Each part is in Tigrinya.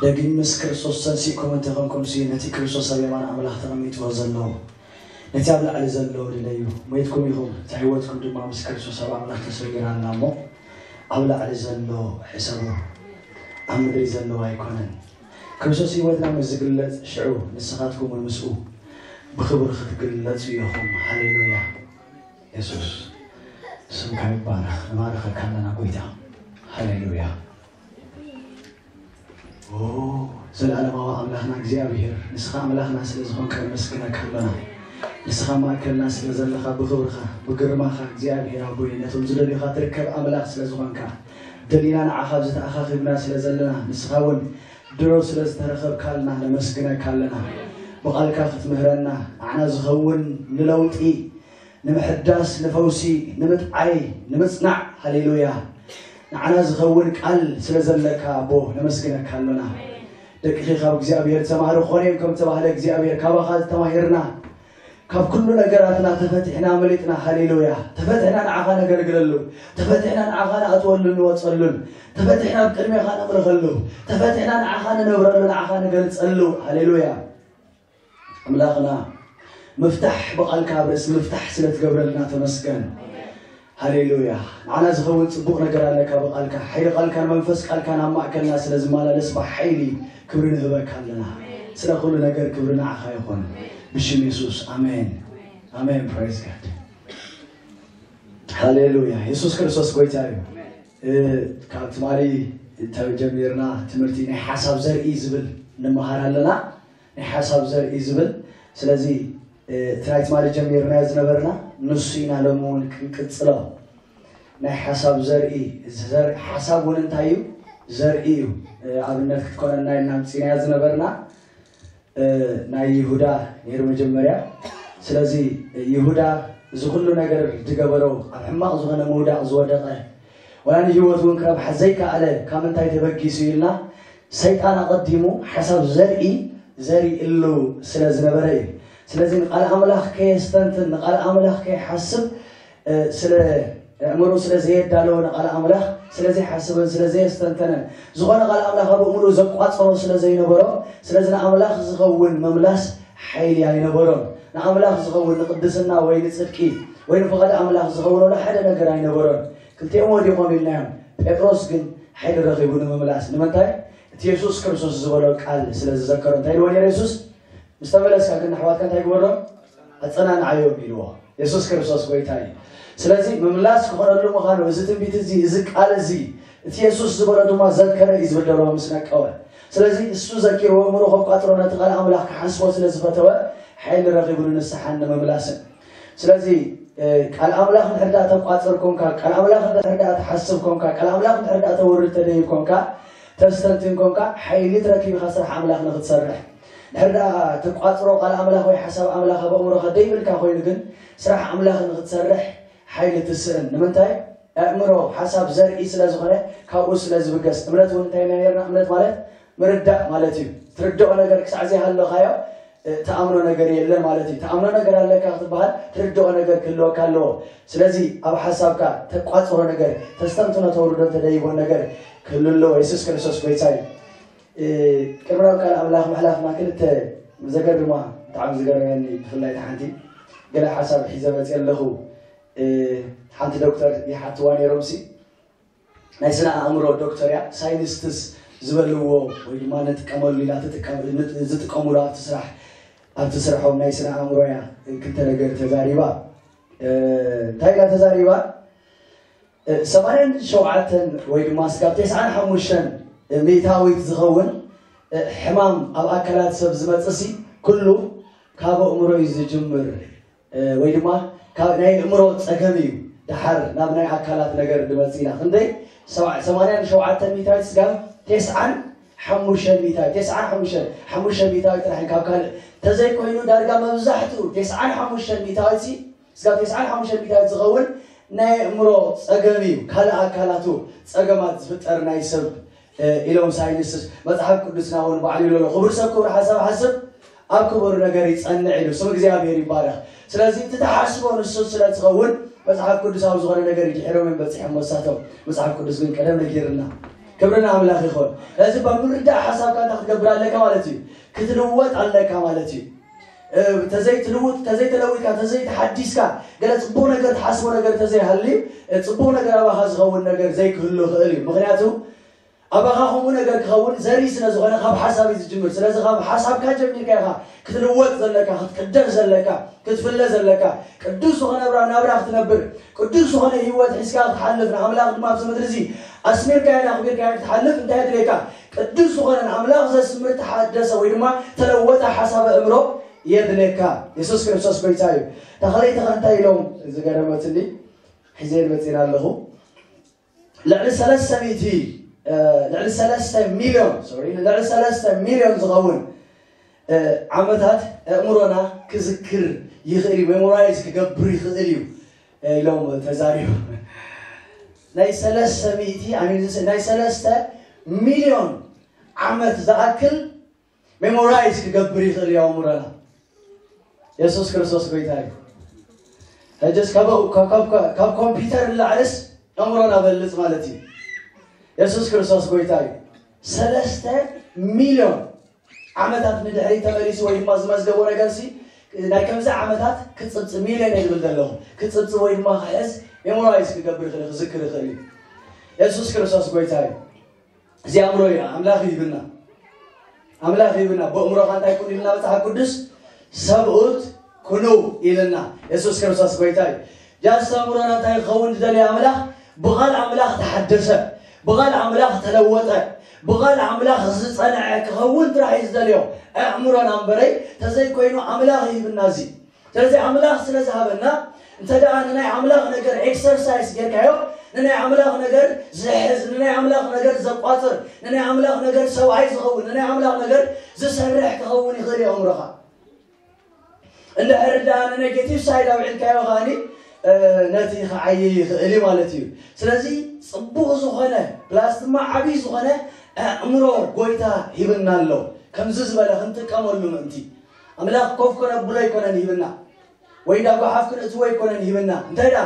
ደጊም ምስ ክርስቶስ ተንሲእኩም እንተኾንኩም ሲ ነቲ ክርስቶስ ኣብ የማን ኣምላኽ ተቐሚጥዎ ዘሎ ነቲ ኣብ ላዕሊ ዘሎ ድለዩ። ሞይትኩም ኢኹም፣ እታ ህይወትኩም ድማ ምስ ክርስቶስ ኣብ ኣምላኽ ተሰዊራ ኣላ እሞ ኣብ ላዕሊ ዘሎ ሕሰቡ፣ ኣብ ምድሪ ዘለዋ ኣይኮነን። ክርስቶስ ህይወትና ምስ ዝግለጽ ሽዑ ንስኻትኩም እውን ምስኡ ብኽብሪ ክትግለጹ ኢኹም። ሃሌሉያ። የሱስ ስምካ ይባረኽ። ንባረኸካ ኣለና ጎይታ። ሃሌሉያ። ኦ፣ ዘለኣለማዊ ኣምላኽና እግዚኣብሔር፣ ንስኻ ኣምላኽና ስለ ዝኾንካ ነመስግነካ ኣሎና። ንስኻ ማእከልና ስለ ዘለኻ፣ ብኽብርኻ ብግርማኻ እግዚኣብሔር ኣቦይ ነቶም ዝደልዩኻ ትርከብ ኣምላኽ ስለ ዝኾንካ፣ ደሊና ንዓኻ ኣብዚ ተኣኻኺብና ስለ ዘለና፣ ንስኻ እውን ድሮ ስለ ዝተረኸብካልና ነመስግነካ ኣለና። ብቓልካ ክትምህረና፣ ንዓና ዝኸውን ንለውጢ፣ ንምሕዳስ፣ ንፈውሲ፣ ንምጥዓይ፣ ንምጽናዕ፣ ሃሌሉያ፣ ንዓና ዝኸውን ቃል ስለ ዘለካ ኣቦ ነመስግነካ ኣሎና። ደቅኺ ካብ እግዚኣብሔር ዝተማህሩ ክኾኑ እዮም ከም ተባህለ እግዚኣብሔር ካባኻ ዝተማሂርና ካብ ኩሉ ነገራትና ተፈቲሕና ኣመሊጥና። ሃሌሉያ። ተፈቲሕና ንዓኻ ነገልግለሉ፣ ተፈቲሕና ንዓኻ ንኣትወሉ ንወጸሉን፣ ተፈቲሕና ኣብ ቅድሜኻ ነምልኸሉ፣ ተፈቲሕና ንዓኻ ንነብረሉ፣ ንዓኻ ንገልጸሉ። ሃሌሉያ። ኣምላኽና ምፍታሕ ብቓልካ ኣብ ርእሲ ምፍታሕ ስለ ትገብረልና ተመስገን። ሃሌሉያ። ንዓና ዝኸውን ጽቡቕ ነገር ኣለካ ብቓልካ። ሓይሊ ቃልካን መንፈስ ቃልካን ኣብ ማእከልና ስለ ዝመላለስ ብሓይሊ ክብሪ ንህበካ ኣለና። ስለ ኩሉ ነገር ክብሪ ንዓኻ ይኹን። ብሽም የሱስ ኣሜን። ኣሜን። Praise God። ሃሌሉያ። የሱስ ክርስቶስ ጎይታ እዩ። እ፣ ካብ ትማሊ ተጀሚርና ትምህርቲ ናይ ሓሳብ ዘርኢ ዝብል ንምሃር ኣለና። ናይ ሓሳብ ዘርኢ ዝብል። ስለዚ እቲ ናይ ትማሊ ጀሚርናዮ ዝነበርና ንሱ ኢና ሎሚ እውን ክንቅጽሎ። ናይ ሓሳብ ዘርኢ፣ ዘር-፣ ሓሳብ እውን እንታይ እዩ? ዘርኢ እዩ። ኣብነት ክትኮነና ኢልና ኣምፂናዮ ዝነበርና ናይ ይሁዳ ነይሩ መጀመርያ። ስለዚ ይሁዳ እዚ ኩሉ ነገር ዝገበሮ ኣብ ሕማቕ ዝኾነ ምውዳቕ ዝወደቐ ወላ ንህይወት እውን ክረብሓ ዘይከኣለ ካብ ምንታይ ተበጊሱ ኢልና ሰይጣን ኣቐዲሙ ሓሳብ ዘርኢ ዘሪእሉ ስለ ዝነበረ እዩ። ስለዚ ንቃል ኣምላኽ ከየስተንትን ንቃል ኣምላኽ ከይሓስብ ስለ ኣእምሮ ስለ ዘየዳለወ ንቃል ኣምላኽ ስለ ዘይሓስብን ስለ ዘየስተንተነን ዝኾነ ቃል ኣምላኽ ኣብ ኣእምሮ ዘቋፀሮ ስለ ዘይነበሮ ስለዚ ንኣምላኽ ዝኸውን ምምላስ ሓይሊ ኣይነበሮን። ንኣምላኽ ዝኸውን ንቅድስና ወይ ንፅድቂ ወይ ንፍቓድ ኣምላኽ ዝኸውን ወላ ሓደ ነገር ኣይነበሮን። ክልቲኦም ወዲቖም ኢልናዮም። ጴጥሮስ ግን ሓይሊ ረኺቡ ንምምላስ ንምንታይ እቲ የሱስ ክርስቶስ ዝበሎ ቃል ስለ ዝዘከሮ እንታይ ኢልዎ ነይሩ የሱስ? ምስ ተመለስካ ግን ንኣሕዋትካ እንታይ ግበሮም? ኣጸናንዓዮም ኢልዎ። የሱስ ክርስቶስ ጎይታ እዩ። ስለዚ ምምላስ ክኾነሉ ምዃኑ እዚ ትንቢት እዚ እዚ ቃል እዚ እቲ የሱስ ዝበሎ ድማ ዘከረ እዩ ዝብል ደሎ ምስ ነቀወ። ስለዚ እሱ ዘኪርዎ እምሮ ከቋጥሮ ነቲ ቃል ኣምላኽ ክሓስቦ ስለ ዝፈተወ ሓይሊ ረኺቡ ንንስሓን ንምምላስን። ስለዚ ቃል ኣምላኽ እንድሕር ደኣ ተቋጽር ኮንካ ቃል ኣምላኽ እንድሕር ደኣ ትሓስብ ኮንካ ቃል ኣምላኽ እንድሕር ደኣ ተውርድ ተደይብ ኮንካ ተስተንትን ኮንካ ሓይሊ ትረክብ ኢኻ ስራሕ ኣምላኽ ንክትሰርሕ። ድሕር ደኣ ትቋጽሮ ቃል ኣምላኽ ወይ ሓሳብ ኣምላኽ ኣብ ኣእምሮኻ ደይብልካ ኮይኑ ግን ስራሕ ኣምላኽ ንክትሰርሕ ሓይሊ ትስእን። ንምንታይ? ኣእምሮ ሓሳብ ዘርኢ ስለ ዝኾነ ካብኡ ስለ ዝብገስ። እምነት እውን እንታይ ኢና ነርና? እምነት ማለት ምርዳእ ማለት እዩ። ትርድኦ ነገር ክሳዕ ዘይሃለኻዮ ትኣምኖ ነገር የለን ማለት እዩ። ትኣምኖ ነገር ኣለካ ክትበሃል ትርድኦ ነገር ክህልወካ ኣለዎ። ስለዚ ኣብ ሓሳብካ ተቋጽሮ ነገር ተስተንትኖ ተውርዶ ተደይቦ ነገር ክህሉ ኣለዎ። የሱስ ክርስቶስ ጎይታ እዩ። ቅድሚ ናብ ቃል ኣምላኽ ምሕላፍና ክልተ ዘገርማ ብጣዕሚ ዝገረመኒ ብፍላይ ሓንቲ ገለ ሓሳብ ሒዘ መፅእ ኣለኹ። ሓንቲ ዶክተር ይሓትዋ ነይሮምሲ ናይ ስነ ኣእምሮ ዶክተር እያ ሳይንስትስ ዝበልዎ ወይ ድማ ንጥቀመሉ ኢላ ዝጥቀምሉ ኣብቲ ስራሕ ኣብቲ ስርሖም ናይ ስነ ኣእምሮ እያ ክልተ ነገር ተዛሪባ እንታይ ኢላ ተዛሪባ ሰማንያን ሸውዓተን ወይ ድማ ስጋብ ተስዓን ሓሙሽተን ሚእታዊት ዝኸውን ሕማም ኣብ ኣካላት ሰብ ዝመፅእ ሲ ኩሉ ካብ ኣእምሮ እዩ ዝጅምር ወይ ድማ ካብ ናይ ኣእምሮ ፀገም እዩ ደሓር ናብ ናይ ኣካላት ነገር ዝመፅእ ኢና ክንደይ ሰማንያን ሸውዓተን ሚእታዊት ስጋብ ተስዓን ሓሙሽተን ሚእታዊት ተስዓን ሓሙሽተን ሓሙሽተን ሚእታዊት ጥራሕ ካብ ካልእ ተዘይኮይኑ ዳርጋ መብዛሕትኡ ተስዓን ሓሙሽተን ሚእታዊት ስጋብ ተስዓን ሓሙሽተን ሚእታዊት ዝኸውን ናይ ኣእምሮ ፀገም እዩ ካልእ ኣካላቱ ፀገማት ዝፍጠር ናይ ሰብ ኢሎም ሳይንስ መፅሓፍ ቅዱስና እውን ባዕሉ ይሎ ክቡር ሰብ ክቡር ሓሳብ ሓስብ ኣብ ክቡር ነገር ይፀንዕ ኢሉ ስም እግዚኣብሔር ይባረኽ። ስለዚ እቲ ተሓስቦ ንሱ ስለ ዝኸውን መፅሓፍ ቅዱሳዊ ዝኾነ ነገር ይድሕሮም እዮም በፂሖም መሳቶም። መፅሓፍ ቅዱስ ግን ቀደም ነጊርና ክብሪ ንኣምላኽ ይኹን። ስለዚ ብምርዳእ ሓሳብካ እንታይ ክትገብር ኣለካ ማለት እዩ? ክትልወጥ ኣለካ ማለት እዩ። እ፣ ተዘይትልውጥ፣ ተዘይተለዊጥካ፣ ተዘይተሓዲስካ፣ ገለ ጽቡቕ ነገር ትሓስቦ ነገር ተዘይሃልዩ፣ እ፣ ጽቡቕ ነገር ኣባኻ ዝኸውን ነገር ዘይክህሉ ይኽእል እዩ። ምኽንያቱ ኣባኻ ከምኡ ነገር ክኸውን ዘርኢ ስለ ዝኾነ ካብ ሓሳብ እዩ ዝጅምር። ስለዚ ካብ ሓሳብካ ጀሚርካ ኢኻ ክትልወጥ ዘለካ፣ ክትቅደስ ዘለካ፣ ክትፍለ ዘለካ፣ ቅዱስ ዝኾነ ናብራ፣ ናብራ ክትነብር፣ ቅዱስ ዝኾነ ህይወት ሒዝካ ክትሓልፍ፣ ንኣምላኽ ድማ ኣብዚ ምድሪ እዚ ኣስሚርካዮን ኣኽቢርካዮን ክትሓልፍ እንታይ የድልየካ? ቅዱስ ዝኾነ ንኣምላኽ ዘስምር ተሓደሰ ወይ ድማ ተለወጠ ሓሳብ ኣእምሮ የድልየካ። የሱስ ክርስቶስ ጎይታ እዩ። ተኸለይቲ ኸ እንታይ ኢሎም? ዝገረመትኒ ሒዘ መፂና ኣለኹ። ልዕሊ ሰለስተ ሚእቲ፣ እ፣ ልዕሊ ሰለስተ ሚልዮን፣ ሶሪ፣ ልዕሊ ሰለስተ ሚልዮን ዝኸውን፣ እ፣ ዓመታት ኣእምሮና ክዝክር ይኽእል እዩ፣ ሜሞራይዝ ክገብር ይኽእል እዩ፣ እ፣ ኢሎም ተዛሪቦም። ናይ ሰለስተ ሚእቲ፣ ኣይ ሚን፣ ናይ ሰለስተ ሚልዮን ዓመት ዝኣክል ሜሞራይዝ ክገብር ይኽእል እዩ ኣእምሮና። የሱስ ክርስቶስ ጎይታ እዩ። ሕጅስ ካብ፣ ካብ፣ ካብ፣ ካብ ኮምፒውተር ንላዕልስ ኣእምሮና በልጽ ማለት እዩ። የሱስ ክርስቶስ ጎይታ እዩ። ሰለስተ ሚልዮን ዓመታት ንድሕሪት ተመሊሱ ወይ ድማ ዝመዝገቦ ነገርሲ ናይ ከምዚ ዓመታት ክጽብጽብ፣ ሚልዮን እየ ዝብል ዘለኹ፣ ክጽብጽብ ወይ ድማ ክሕዝ፣ ሜሞራይዝ ክገብር ይኽእል፣ ክዝክር ይኽእል እዩ። የሱስ ክርስቶስ ጎይታ እዩ። እዚ ኣእምሮ እዩ ኣምላኽ ይህብና። ኣምላኽ ይህብና። ብኣእምሮኻ እንታይ ኩን ኢልና መጽሓፍ ቅዱስ? ሰብኡት ኩኑ ኢልና። የሱስ ክርስቶስ ጎይታ እዩ። ጃስ ኣእምሮና እንታይ ክኸውን ዝደልዮ ኣምላኽ? ብቓል ኣምላኽ ተሓደሰ፣ ብቓል ኣምላኽ ተለወጠ፣ ብቓል ኣምላኽ ዝጸንዐ ክኸውን ጥራሕ እዩ ዝደልዮ። ኣእምሮና እምበረይ ተዘይኮይኑ ኣምላኽ ይህብና። እዚ ስለዚ ኣምላኽ ስለ ዝሃበና፣ እንተ ደኣ ንናይ ኣምላኽ ነገር ኤክሰርሳይዝ ጌርካዮ፣ ንናይ ኣምላኽ ነገር ዝሕዝ፣ ንናይ ኣምላኽ ነገር ዘቋጽር፣ ንናይ ኣምላኽ ነገር ሰብኣይ ዝኸውን፣ ንናይ ኣምላኽ ነገር ዝሰርሕ ክኸውን ይኽእል እዩ ኣእምሮኻ። እንድሕር ደኣ ንኔጌቲቭ ሳይድ ኣውዒልካዮ ከኣኒ፣ እ፣ ነቲ ክዓይይ ይኽእል እዩ ማለት እዩ። ስለዚ ጽቡቕ ዝኾነ ፕላስ ድማ ዓብዪ ዝኾነ ኣእምሮ ጎይታ ሂብና ኣሎ። ከምዚ ዝበለ ክንጥቀመሉ ምእንቲ። ኣምላኽ ኮፍ ከነብሎ ኣይኮነን ሂብና፣ ወይ እንዳ ጓሓፍ ክንእትዎ ኣይኮነን ሂብና። እንታይ ደኣ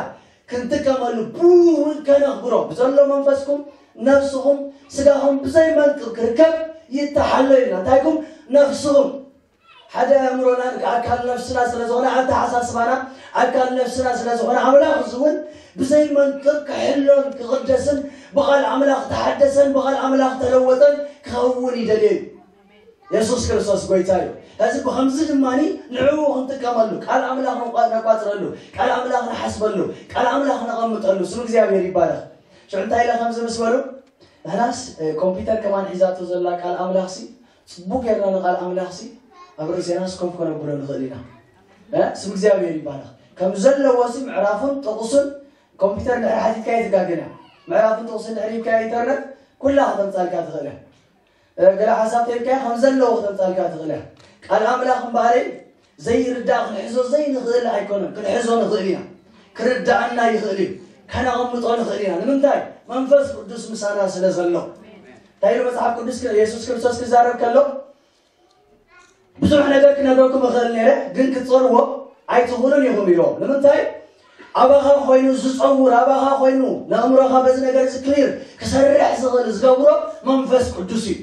ክንጥቀመሉ፣ ብኡ እውን ከነኽብሮ፣ ብዘሎ መንፈስኩም ነፍስኹም ስጋኹም ብዘይ መንቅብ ክርከብ ይተሓሎ ኢልና። እንታይኩም? ነፍስኹም። ሓደ ኣእምሮና ኣካል ነፍስና ስለ ዝኾነ፣ ኣተሓሳስባና ኣካል ነፍስና ስለ ዝኾነ፣ ኣምላኽ እዚ እውን ብዘይ መንቅብ ክሕሎን ክቕደስን፣ ብቓል ኣምላኽ ተሓደሰን ብቓል ኣምላኽ ተለወጠን ክኸውን ይደልዮ እዩ። የሱስ ክርስቶስ ጎይታ እዩ። ሕዚ ብኸምዚ ድማ ንዕኡ ክንጥቀመሉ፣ ቃል ኣምላኽ ነቋ-፣ ነቋጽረሉ፣ ቃል ኣምላኽ ንሓስበሉ፣ ቃል ኣምላኽ ነቐምጠሉ። ስም እግዚኣብሔር ይባረኽ። ሽዑ እንታይ ኢለ ከምዚ ምስ በሉ፣ ንሕናስ፣ እ፣ ኮምፒውተር ከማን ሒዛቶ ዘላ ቃል ኣምላኽሲ፣ ጽቡቕ ጌርና ንቃል ኣምላኽሲ ኣብ ርእሴናስ ኮፍ ከነብሎ ንኽእል ኢና። እ፣ ስም እግዚኣብሔር ይባረኽ። ከም ዘለዎሲ ምዕራፉን ጥቕሱን ኮምፒውተር ድሕሪ ሓቲትካዮ ትጋገን እያ። ምዕራፉን ጥቕሱን ድሕሪ ሂብካዮ ኢንተርነት ኩላ ከተምጻልካ ትኽእል እያ። እ፣ ገለ ሓሳብ ተይብካዮ ከም ዘለዎ ከተምጻልካ ትኽእል እያ። ቃል ኣምላኽ እምበኣረይ ዘይርዳእ ክንሕዞ ዘይንኽእል ኣይኮነን። ክንሕዞ ንኽእል ኢና። ክርዳኣና ይኽእል እዩ። ከነቐምጦ ንኽእል ኢና። ንምንታይ? መንፈስ ቅዱስ ምሳና ስለ ዘሎ። እንታይ ኢሉ መጽሓፍ ቅዱስ ክ-፣ የሱስ ክርስቶስ ክዛረብ ከሎ፣ ብዙሕ ነገር ክነግረኩም እኽእል ነይረ፣ ግን ክትጸርዎ ኣይትኽእሉን ኢኹም ኢሎም። ንምንታይ? ኣባኻ ኮይኑ ዝጸውር፣ ኣባኻ ኮይኑ ንኣእምሮኻ በዚ ነገር እዚ ክሊር ክሰርሕ ዝኽእል ዝገብሮ መንፈስ ቅዱስ እዩ።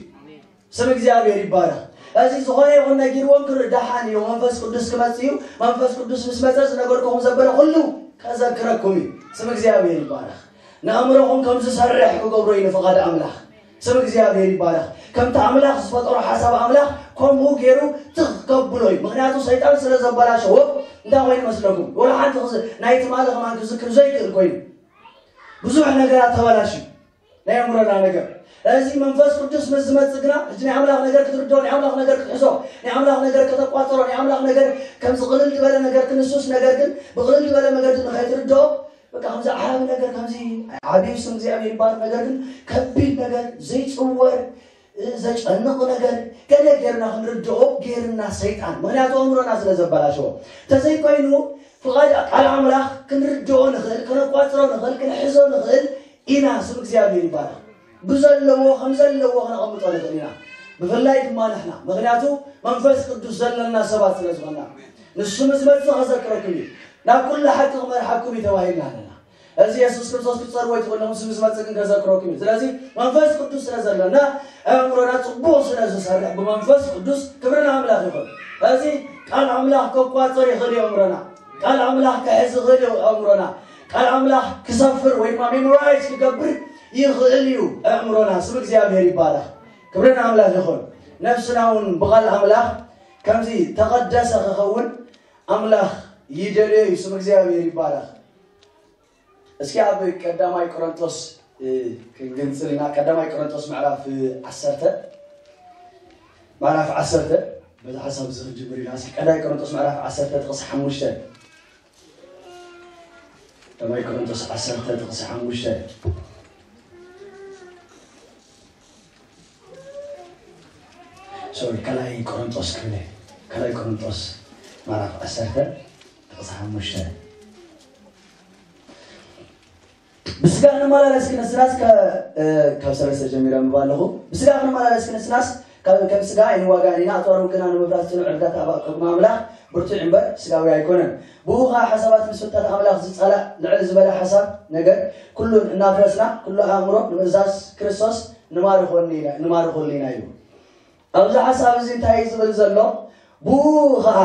ስም እግዚኣብሔር ይባረኽ። እዚ ዝኾነ ይኹን ነጊርዎም ክርኢ ደሓን እዩ። መንፈስ ቅዱስ ክመጽእ እዩ። መንፈስ ቅዱስ ምስ መጸ ዝነገርኩኹም ዘበለ ኩሉ ከዘክረኩም እዩ። ስም እግዚኣብሔር ይባረኽ። ንኣእምሮኹም ከም ዝሰርሕ ክገብሮ እዩ ንፍቓድ ኣምላኽ። ስም እግዚኣብሔር ይባረኽ። ከምቲ ኣምላኽ ዝፈጠሮ ሓሳብ ኣምላኽ ከምኡ ገይሩ ትኽ ከብሎ እዩ። ምኽንያቱ ሰይጣን ስለ ዘበላሸዎ እንታይ ኮይኑ መስለኩም? ወላ ሓንቲ ክዝ-፣ ናይ ትማሊ ከማን ክዝክር ዘይክእል ኮይኑ ብዙሕ ነገራት ተበላሽዩ። ናይ ኣእምሮና ነገር። እዚ መንፈስ ቅዱስ ምስ ዝመጽእ ግና፣ እቲ ናይ ኣምላኽ ነገር ክትርድኦ፣ ናይ ኣምላኽ ነገር ክትሕዞ፣ ናይ ኣምላኽ ነገር ከተቋጽሮ፣ ናይ ኣምላኽ ነገር ከምዚ ቅልል ዝበለ ነገር ክንሱስ፣ ነገር ግን ብቅልል ዝበለ መገዲ ንኸይትርድኦ፣ በቃ ከምዚ ዓቢ ነገር፣ ከምዚ ዓቢ ስም እግዚኣብሔር ይባል፣ ነገር ግን ከቢድ ነገር፣ ዘይጽወር፣ እ፣ ዘጨንቕ ነገር፣ ገለ ጌርና ክንርድኦ ጌርና ሰይጣን። ምኽንያቱ ኣእምሮና ስለ ዘበላሸዎ። ተዘይኮይኑ፣ ፍቓድ ቃል ኣምላኽ ክንርድኦ ንኽእል፣ ከነቋጽሮ ንኽእል፣ ክንሕዞ ንኽእል፣ ኢና። ስም እግዚኣብሔር ይባረኽ። ብዘለዎ ከም ዘለዎ ክነቐምጦ ንኽእል ኢና። ብፍላይ ድማ ንሕና፣ ምኽንያቱ መንፈስ ቅዱስ ዘለና ሰባት ስለ ዝኾንና፣ ንሱ ምስ መጽእ ከዘክረኩም እዩ፣ ናብ ኩሉ ሓቂ ክመርሓኩም እዩ ተባሂልና ኣለና። እዚ የሱስ ክርስቶስ ክትጸርዎ ኣይትኽእሉ፣ ስም ዝመጽእ ግን ከዘክረኩም እዩ። ስለዚ መንፈስ ቅዱስ ስለ ዘሎና፣ ኣእምሮና ጽቡቕ ስለ ዝሰርሕ ብመንፈስ ቅዱስ፣ ክብሪ ንኣምላኽ ይኹን። እዚ ቃል ኣምላኽ ከቋጽር ይኽእል እዩ ኣእምሮና። ቃል ኣምላኽ ክሕዝ ይኽእል እዩ ኣእምሮና። ቃል ኣምላኽ ክሰፍር ወይ ድማ ሜሞራይዝ ክገብር ይኽእል እዩ ኣእምሮና። ስም እግዚኣብሔር ይባረኽ። ክብሪ ንኣምላኽ ይኹን። ነፍስና እውን ብቓል ኣምላኽ ከምዚ ተቐደሰ ክኸውን ኣምላኽ ይደልዮ እዩ። ስም እግዚኣብሔር ይባረኽ። እስኪ ኣብ ቀዳማይ ቆሮንቶስ፣ እ፣ ክንግንጽል ኢና። ቀዳማይ ቆሮንቶስ ምዕራፍ ዓሰርተ፣ ምዕራፍ ዓሰርተ፣ በዚ ሓሳብ እዚ ክንጅምር ኢና። እስኪ ቀዳማይ ቆሮንቶስ ምዕራፍ ዓሰርተ ጥቕሲ ሓሙሽተ። ቀዳማይ ቆሮንቶስ ዓሰርተ ጥቕሲ ሓሙሽተ። ሶሪ፣ ካልኣይ ቆሮንቶስ ክብል እየ። ካልኣይ ቆሮንቶስ ምዕራፍ ዓሰርተ ጥቕሲ ሓሙሽተ። ብስጋ ክንመላለስ ክንስናስ፣ ከ-፣ እ፣ ካብ ሰለስተ ጀሚረ ምባ ኣለኹ። ብስጋ ክንመላለስ ክንስናስ፣ ካብ፣ ከም ስጋ ኣይንዋጋእን ኢና። ኣጽዋር ውግእና ንምፍራስ ጽኑዕ ዕርጋት ኣብ ቅድሚ ኣምላኽ ብርቱዕ እምበር ስጋዊ ኣይኮነን። ብኡ ኸኣ ሓሳባት ምስ ፍልጠት ኣምላኽ ዝጻላእ ልዕል ዝበለ ሓሳብ ነገር ኩሉን እናፍረስና፣ ኩሉ ኣእምሮ ንምእዛዝ ክርስቶስ ንማርኾኒ ኢና፣ ንማርኾሉ ኢና እዩ። ኣብዚ ሓሳብ እዚ እንታይ እዩ ዝብል ዘሎ? ብኡ ኸኣ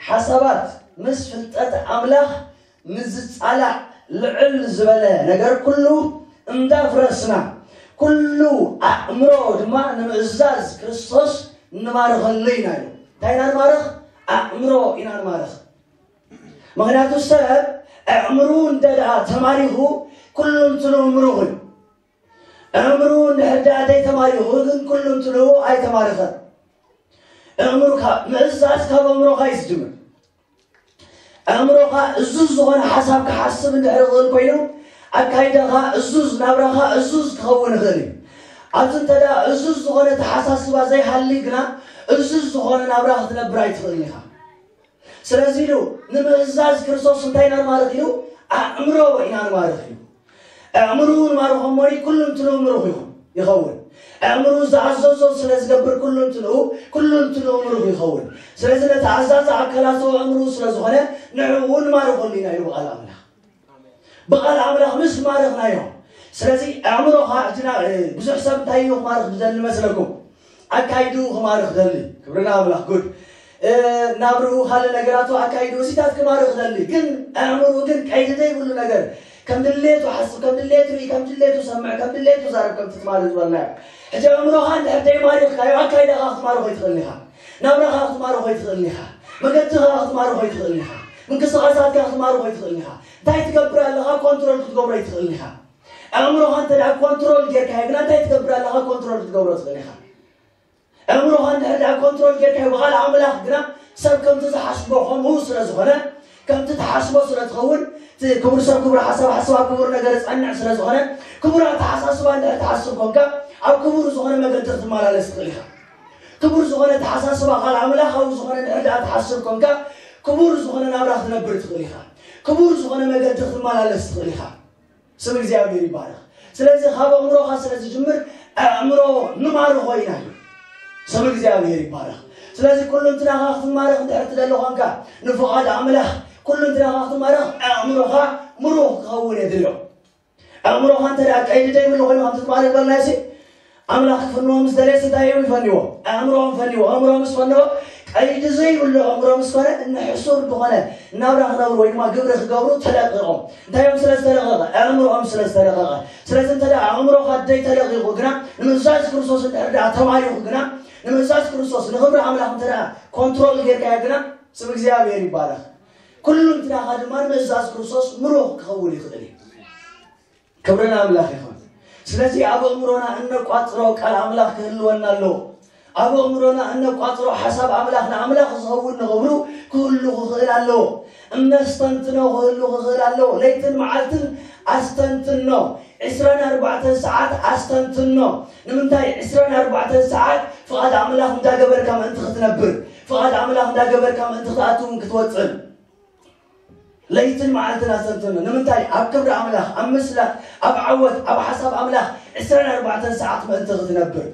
ሓሳባት ምስ ፍልጠት ኣምላኽ ንዝጻላእ ልዕል ዝበለ ነገር ኩሉ እንዳፍረስና፣ ኩሉ ኣእምሮ ድማ ንምእዛዝ ክርስቶስ ንማርኸሉ ኢና እዩ። እንታይ ኢና ንማርኽ? ኣእምሮ ኢና ንማርኽ። ምኽንያቱ ሰብ ኣእምሩ እንተ ደኣ ተማሪኹ፣ ኩሉ እንትንኡ ምሩኽ እዩ። ኣእምሩ እንድሕር ደኣ ዘይተማሪኹ ግን ኩሉ እንትንኡ ኣይተማርኸን። ኣእምሩካ ምእዛዝ ካብ ኣእምሮኻ እዩ ዝጅምር። ኣእምሮኻ እዙዝ ዝኾነ ሓሳብ ክሓስብ እንድሕር ይኽእል ኮይኑ፣ ኣካይዳኻ እዙዝ፣ ናብራኻ እዙዝ ክኸውን ይኽእል እዩ። ኣብዚ እንተ ደኣ እዙዝ ዝኾነ ተሓሳስባ ዘይሃሊ ግና፣ እዙዝ ዝኾነ ናብራ ክትነብር ኣይትኽእልን ኢኻ። ስለዚ ኢሉ ንምእዛዝ ክርስቶስ እንታይ ኢና ንማርኽ ኢሉ? ኣእምሮ ኢና ንማርኽ ኢሉ። ኣእምርኡ ንማርኾ እሞኒ ኩሉ እንትንኡ ምሩኽ ይኹን፣ ይኸውን። ኣእምርኡ ዝኣዘዞ ስለ ዝገብር ኩሉ እንትንኡ፣ ኩሉ እንትንኡ ምሩኽ ይኸውን። ስለዚ ነቲ ኣዛዚ ኣካላቱ ኣእምርኡ ስለ ዝኾነ ንዕኡ ንማርኸሉ ኢና ኢሉ ብቓል ኣምላኽ። ብቓል ኣምላኽ ምስ ማረኽናዮ። ስለዚ ኣእምሮኻ እቲ ና-፣ እ፣ ብዙሕ ሰብ እንታይ እዩ ክማርኽ ዝደሊ መስለኩም? ኣካይድኡ ክማርኽ ደሊ። ክብሪ ንኣምላኽ። ጉድ። እ፣ ናብርኡ ካልእ ነገራቱ ኣካይድኡ እዚታት ክማርኽ ደሊ። ግን ኣእምርኡ ግን ቀይዲ ዘይብሉ ነገር፣ ከም ድሌቱ ሓስብ፣ ከም ድሌቱ ርኢ፣ ከም ድሌቱ ሰምዕ፣ ከም ድሌቱ ዛረብ፣ ከምቲ ትማሊ ዝበልናዮ። ሕጂ ኣእምሮኻ እንድሕር ዘይማሪኽካዮ ኣካይዳኻ ክትማርኾ ኣይትኽእልን ኢኻ። ናብራኻ ክትማርኾ ኣይትኽእልን ኢኻ። መገድኻ ክትማርኾ ኣይትኽእልን ኢኻ። ምንቅስቓሳትካ ክትማርኾ ኣይትኽእልን ኢኻ። እንታይ ትገብር ኣለኻ ኮንትሮል ክትገብሮ ኣይትኽእልን ኢኻ። ኣእምሮኻ እንተ ደኣ ኮንትሮል ጌርካዮ ግና እንታይ ትገብር ኣለኻ ኮንትሮል ክትገብሮ ትኽእል ኢኻ። ኣእምሮኻ እንድሕር ደኣ ኮንትሮል ጌርካዮ ብቓል ኣምላኽ ግና ሰብ ከምቲ ዝሓስቦ ከምኡ ስለ ዝኾነ፣ ከምቲ ትሓስቦ ስለ ትኸውን፣ እቲ ክቡር ሰብ ክቡር ሓሳብ ሓስብ ኣብ ክቡር ነገር ጸንዕ ስለ ዝኾነ፣ ክቡር ኣተሓሳስባ እንድሕር ትሓስብ ኮንካ ኣብ ክቡር ዝኾነ መገዲ ክትመላለስ ትኽእል ኢኻ። ክቡር ዝኾነ ኣተሓሳስባ ቃል ኣምላኻዊ ዝኾነ እንድሕር ደኣ ትሓስብ ኮንካ ክቡር ዝኾነ ናብራ ክትነብር ትኽእል ኢኻ። ክቡር ዝኾነ መገዲ ክትመላለስ ትኽእል ኢኻ። ስም እግዚኣብሔር ይባረኽ። ስለዚ ካብ ኣእምሮኻ ስለ ዝጅምር ኣእምሮ ንማርኾ ኢና እዩ። ስም እግዚኣብሔር ይባረኽ። ስለዚ ኩሉ እንትናኻ ክትማረኽ እንድሕር ትደሊ ኾንካ ንፍቓድ ኣምላኽ ኩሉ እንትናኻ ክትማረኽ ኣእምሮኻ ምሩኽ ክኸውን የድልዮ። ኣእምሮኻ እንተ ደኣ ቀይዲ ዘይብሉ ኮይኑ ከምቲ ትማሊ ዝበልናዮ ሲ ኣምላኽ ክፍንዎም ምስ ደለየስ እንታይ እዮም ይፈንዎ? ኣእምሮኦም ፈንዎ። ኣእምሮ ምስ ፈነዎ ቀይዲ ዘይብሉ ኣእምሮ ምስ ኮነ ንሕሱር ዝኾነ ናብራ ክነብሩ ወይ ድማ ግብሪ ክገብሩ ተለቂቖም። እንታይ እዮም ስለ ዝተለቐቐ? ኣእምሮኦም ስለ ዝተለቐቐ። ስለዚ እንተ ደኣ ኣእምሮኻ ደይ ተለቒቑ ግና ንምእዛዝ ክርስቶስ እንድሕር ደኣ ተማሪኹ ግና ንምእዛዝ ክርስቶስ ንኽብሪ ኣምላኽ እንተ ደኣ ኮንትሮል ጌርካዮ ግና ስም እግዚኣብሔር ይባረኽ። ኩሉ እንትናኻ ድማ ንምእዛዝ ክርስቶስ ምሩኽ ክኸውን ይኽእል እዩ። ክብሪ ንኣምላኽ ይኹን። ስለዚ ኣብ ኣእምሮና እነቋጽሮ ቃል ኣምላኽ ክህልወና ኣለዎ። ኣብ ኣእምሮና እነቋጽሮ ሓሳብ ኣምላኽ ንኣምላኽ ዝኸውን ንኽብሩ ክህሉ ክኽእል ኣለዎ። እነስተንትኖ ክህሉ ክኽእል ኣለዎ። ለይትን መዓልትን ኣስተንትኖ። ዕስራን ኣርባዕተን ሰዓት ኣስተንትኖ። ንምንታይ ዕስራን ኣርባዕተን ሰዓት ፍቓድ ኣምላኽ እንዳገበርካ ምእንቲ ክትነብር፣ ፍቓድ ኣምላኽ እንዳገበርካ ምእንቲ ክትኣትውን ክትወጽን። ለይትን መዓልትን ኣስተንትኖ። ንምንታይ? ኣብ ክብሪ ኣምላኽ፣ ኣብ ምስላጥ፣ ኣብ ዓወት፣ ኣብ ሓሳብ ኣምላኽ ዕስራን ኣርባዕተን ሰዓት ምእንቲ ክትነብር።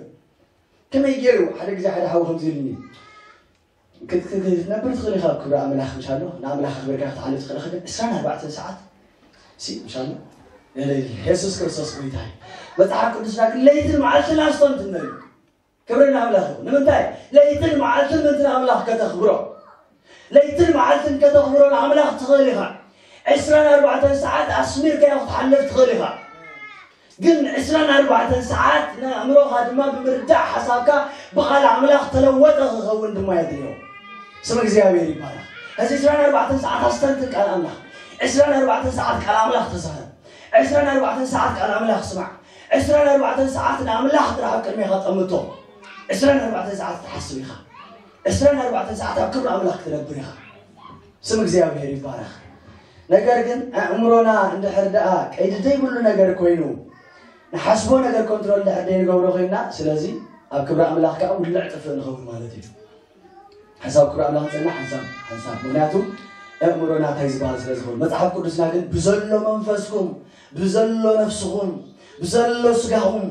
ከመይ ገይሩ? ሓደ ግዜ ሓደ ሓው ከምዚ ኢሉኒ፣ ክት-፣ ክት-፣ ክትነብር ትኽእል ኢኻ ኣብ ክብሪ ኣምላኽ፣ ምሻሎ ንኣምላኽ ኣኽቢርካ ክትዓሊ ትኽእል ኢኻ፣ ግን ዕስራን ኣርባዕተን ሰዓት ሲ፣ ምሻሎ የሱስ ክርስቶስ ጎይታ እዩ። መጽሓፍ ቅዱስና ግን ለይትን መዓልትን ኣስተንትነሉ። ክብሪ ንኣምላኽ ይኹን። ንምንታይ? ለይትን መዓልትን ምእንቲ ንኣምላኽ ከተኽብሮ፣ ለይትን መዓልትን ከተኽብሮ ንኣምላኽ ትኽእል ኢኻ። ዕስራን ኣርባዕተን ሰዓት ኣስሚርካዮ ክትሓልፍ ትኽእል ኢኻ። ግን ዕስራን ኣርባዕተን ሰዓት ንኣእምሮኻ ድማ ብምርዳእ ሓሳብካ ብቓል ኣምላኽ ተለወጠ ክኸውን ድማ የድልዮ። ስም እግዚኣብሔር ይባረኽ። እዚ ዕስራን ኣርባዕተን ሰዓት ኣስተንትን ቃል ኣምላኽ። ዕስራን ኣርባዕተን ሰዓት ቃል ኣምላኽ ተዛረብ። ዕስራን ኣርባዕተን ሰዓት ቃል ኣምላኽ ስማዕ። ዕስራን ኣርባዕተን ሰዓት ንኣምላኽ ጥራሕ ኣብ ቅድሜኻ ጠምቶ። ዕስራን ኣርባዕተን ሰዓት ትሓስብ ኢኻ። ዕስራን ኣርባዕተን ሰዓት ኣብ ክብሪ ኣምላኽ ትነብር ኢኻ። ስም እግዚኣብሔር ይባረኽ። ነገር ግን ኣእምሮና እንድሕር ደኣ ቀይዲ ዘይብሉ ነገር ኮይኑ፣ ንሓስቦ ነገር ኮንትሮል እንድሕር ዘይንገብሮ ኮይና፣ ስለዚ ኣብ ክብሪ ኣምላኽ ከዓ ውልዕ ጥፍእ ንኸውን ማለት እዩ። ሓንሳብ ክብሪ ኣምላኽ ንጸንሕ፣ ሓንሳብ ሓንሳብ። ምኽንያቱ ኣእምሮና እንታይ ዝበሃል ስለ ዝኸውን። መጽሓፍ ቅዱስና ግን ብዘሎ መንፈስኩም፣ ብዘሎ ነፍስኹም፣ ብዘሎ ስጋኹም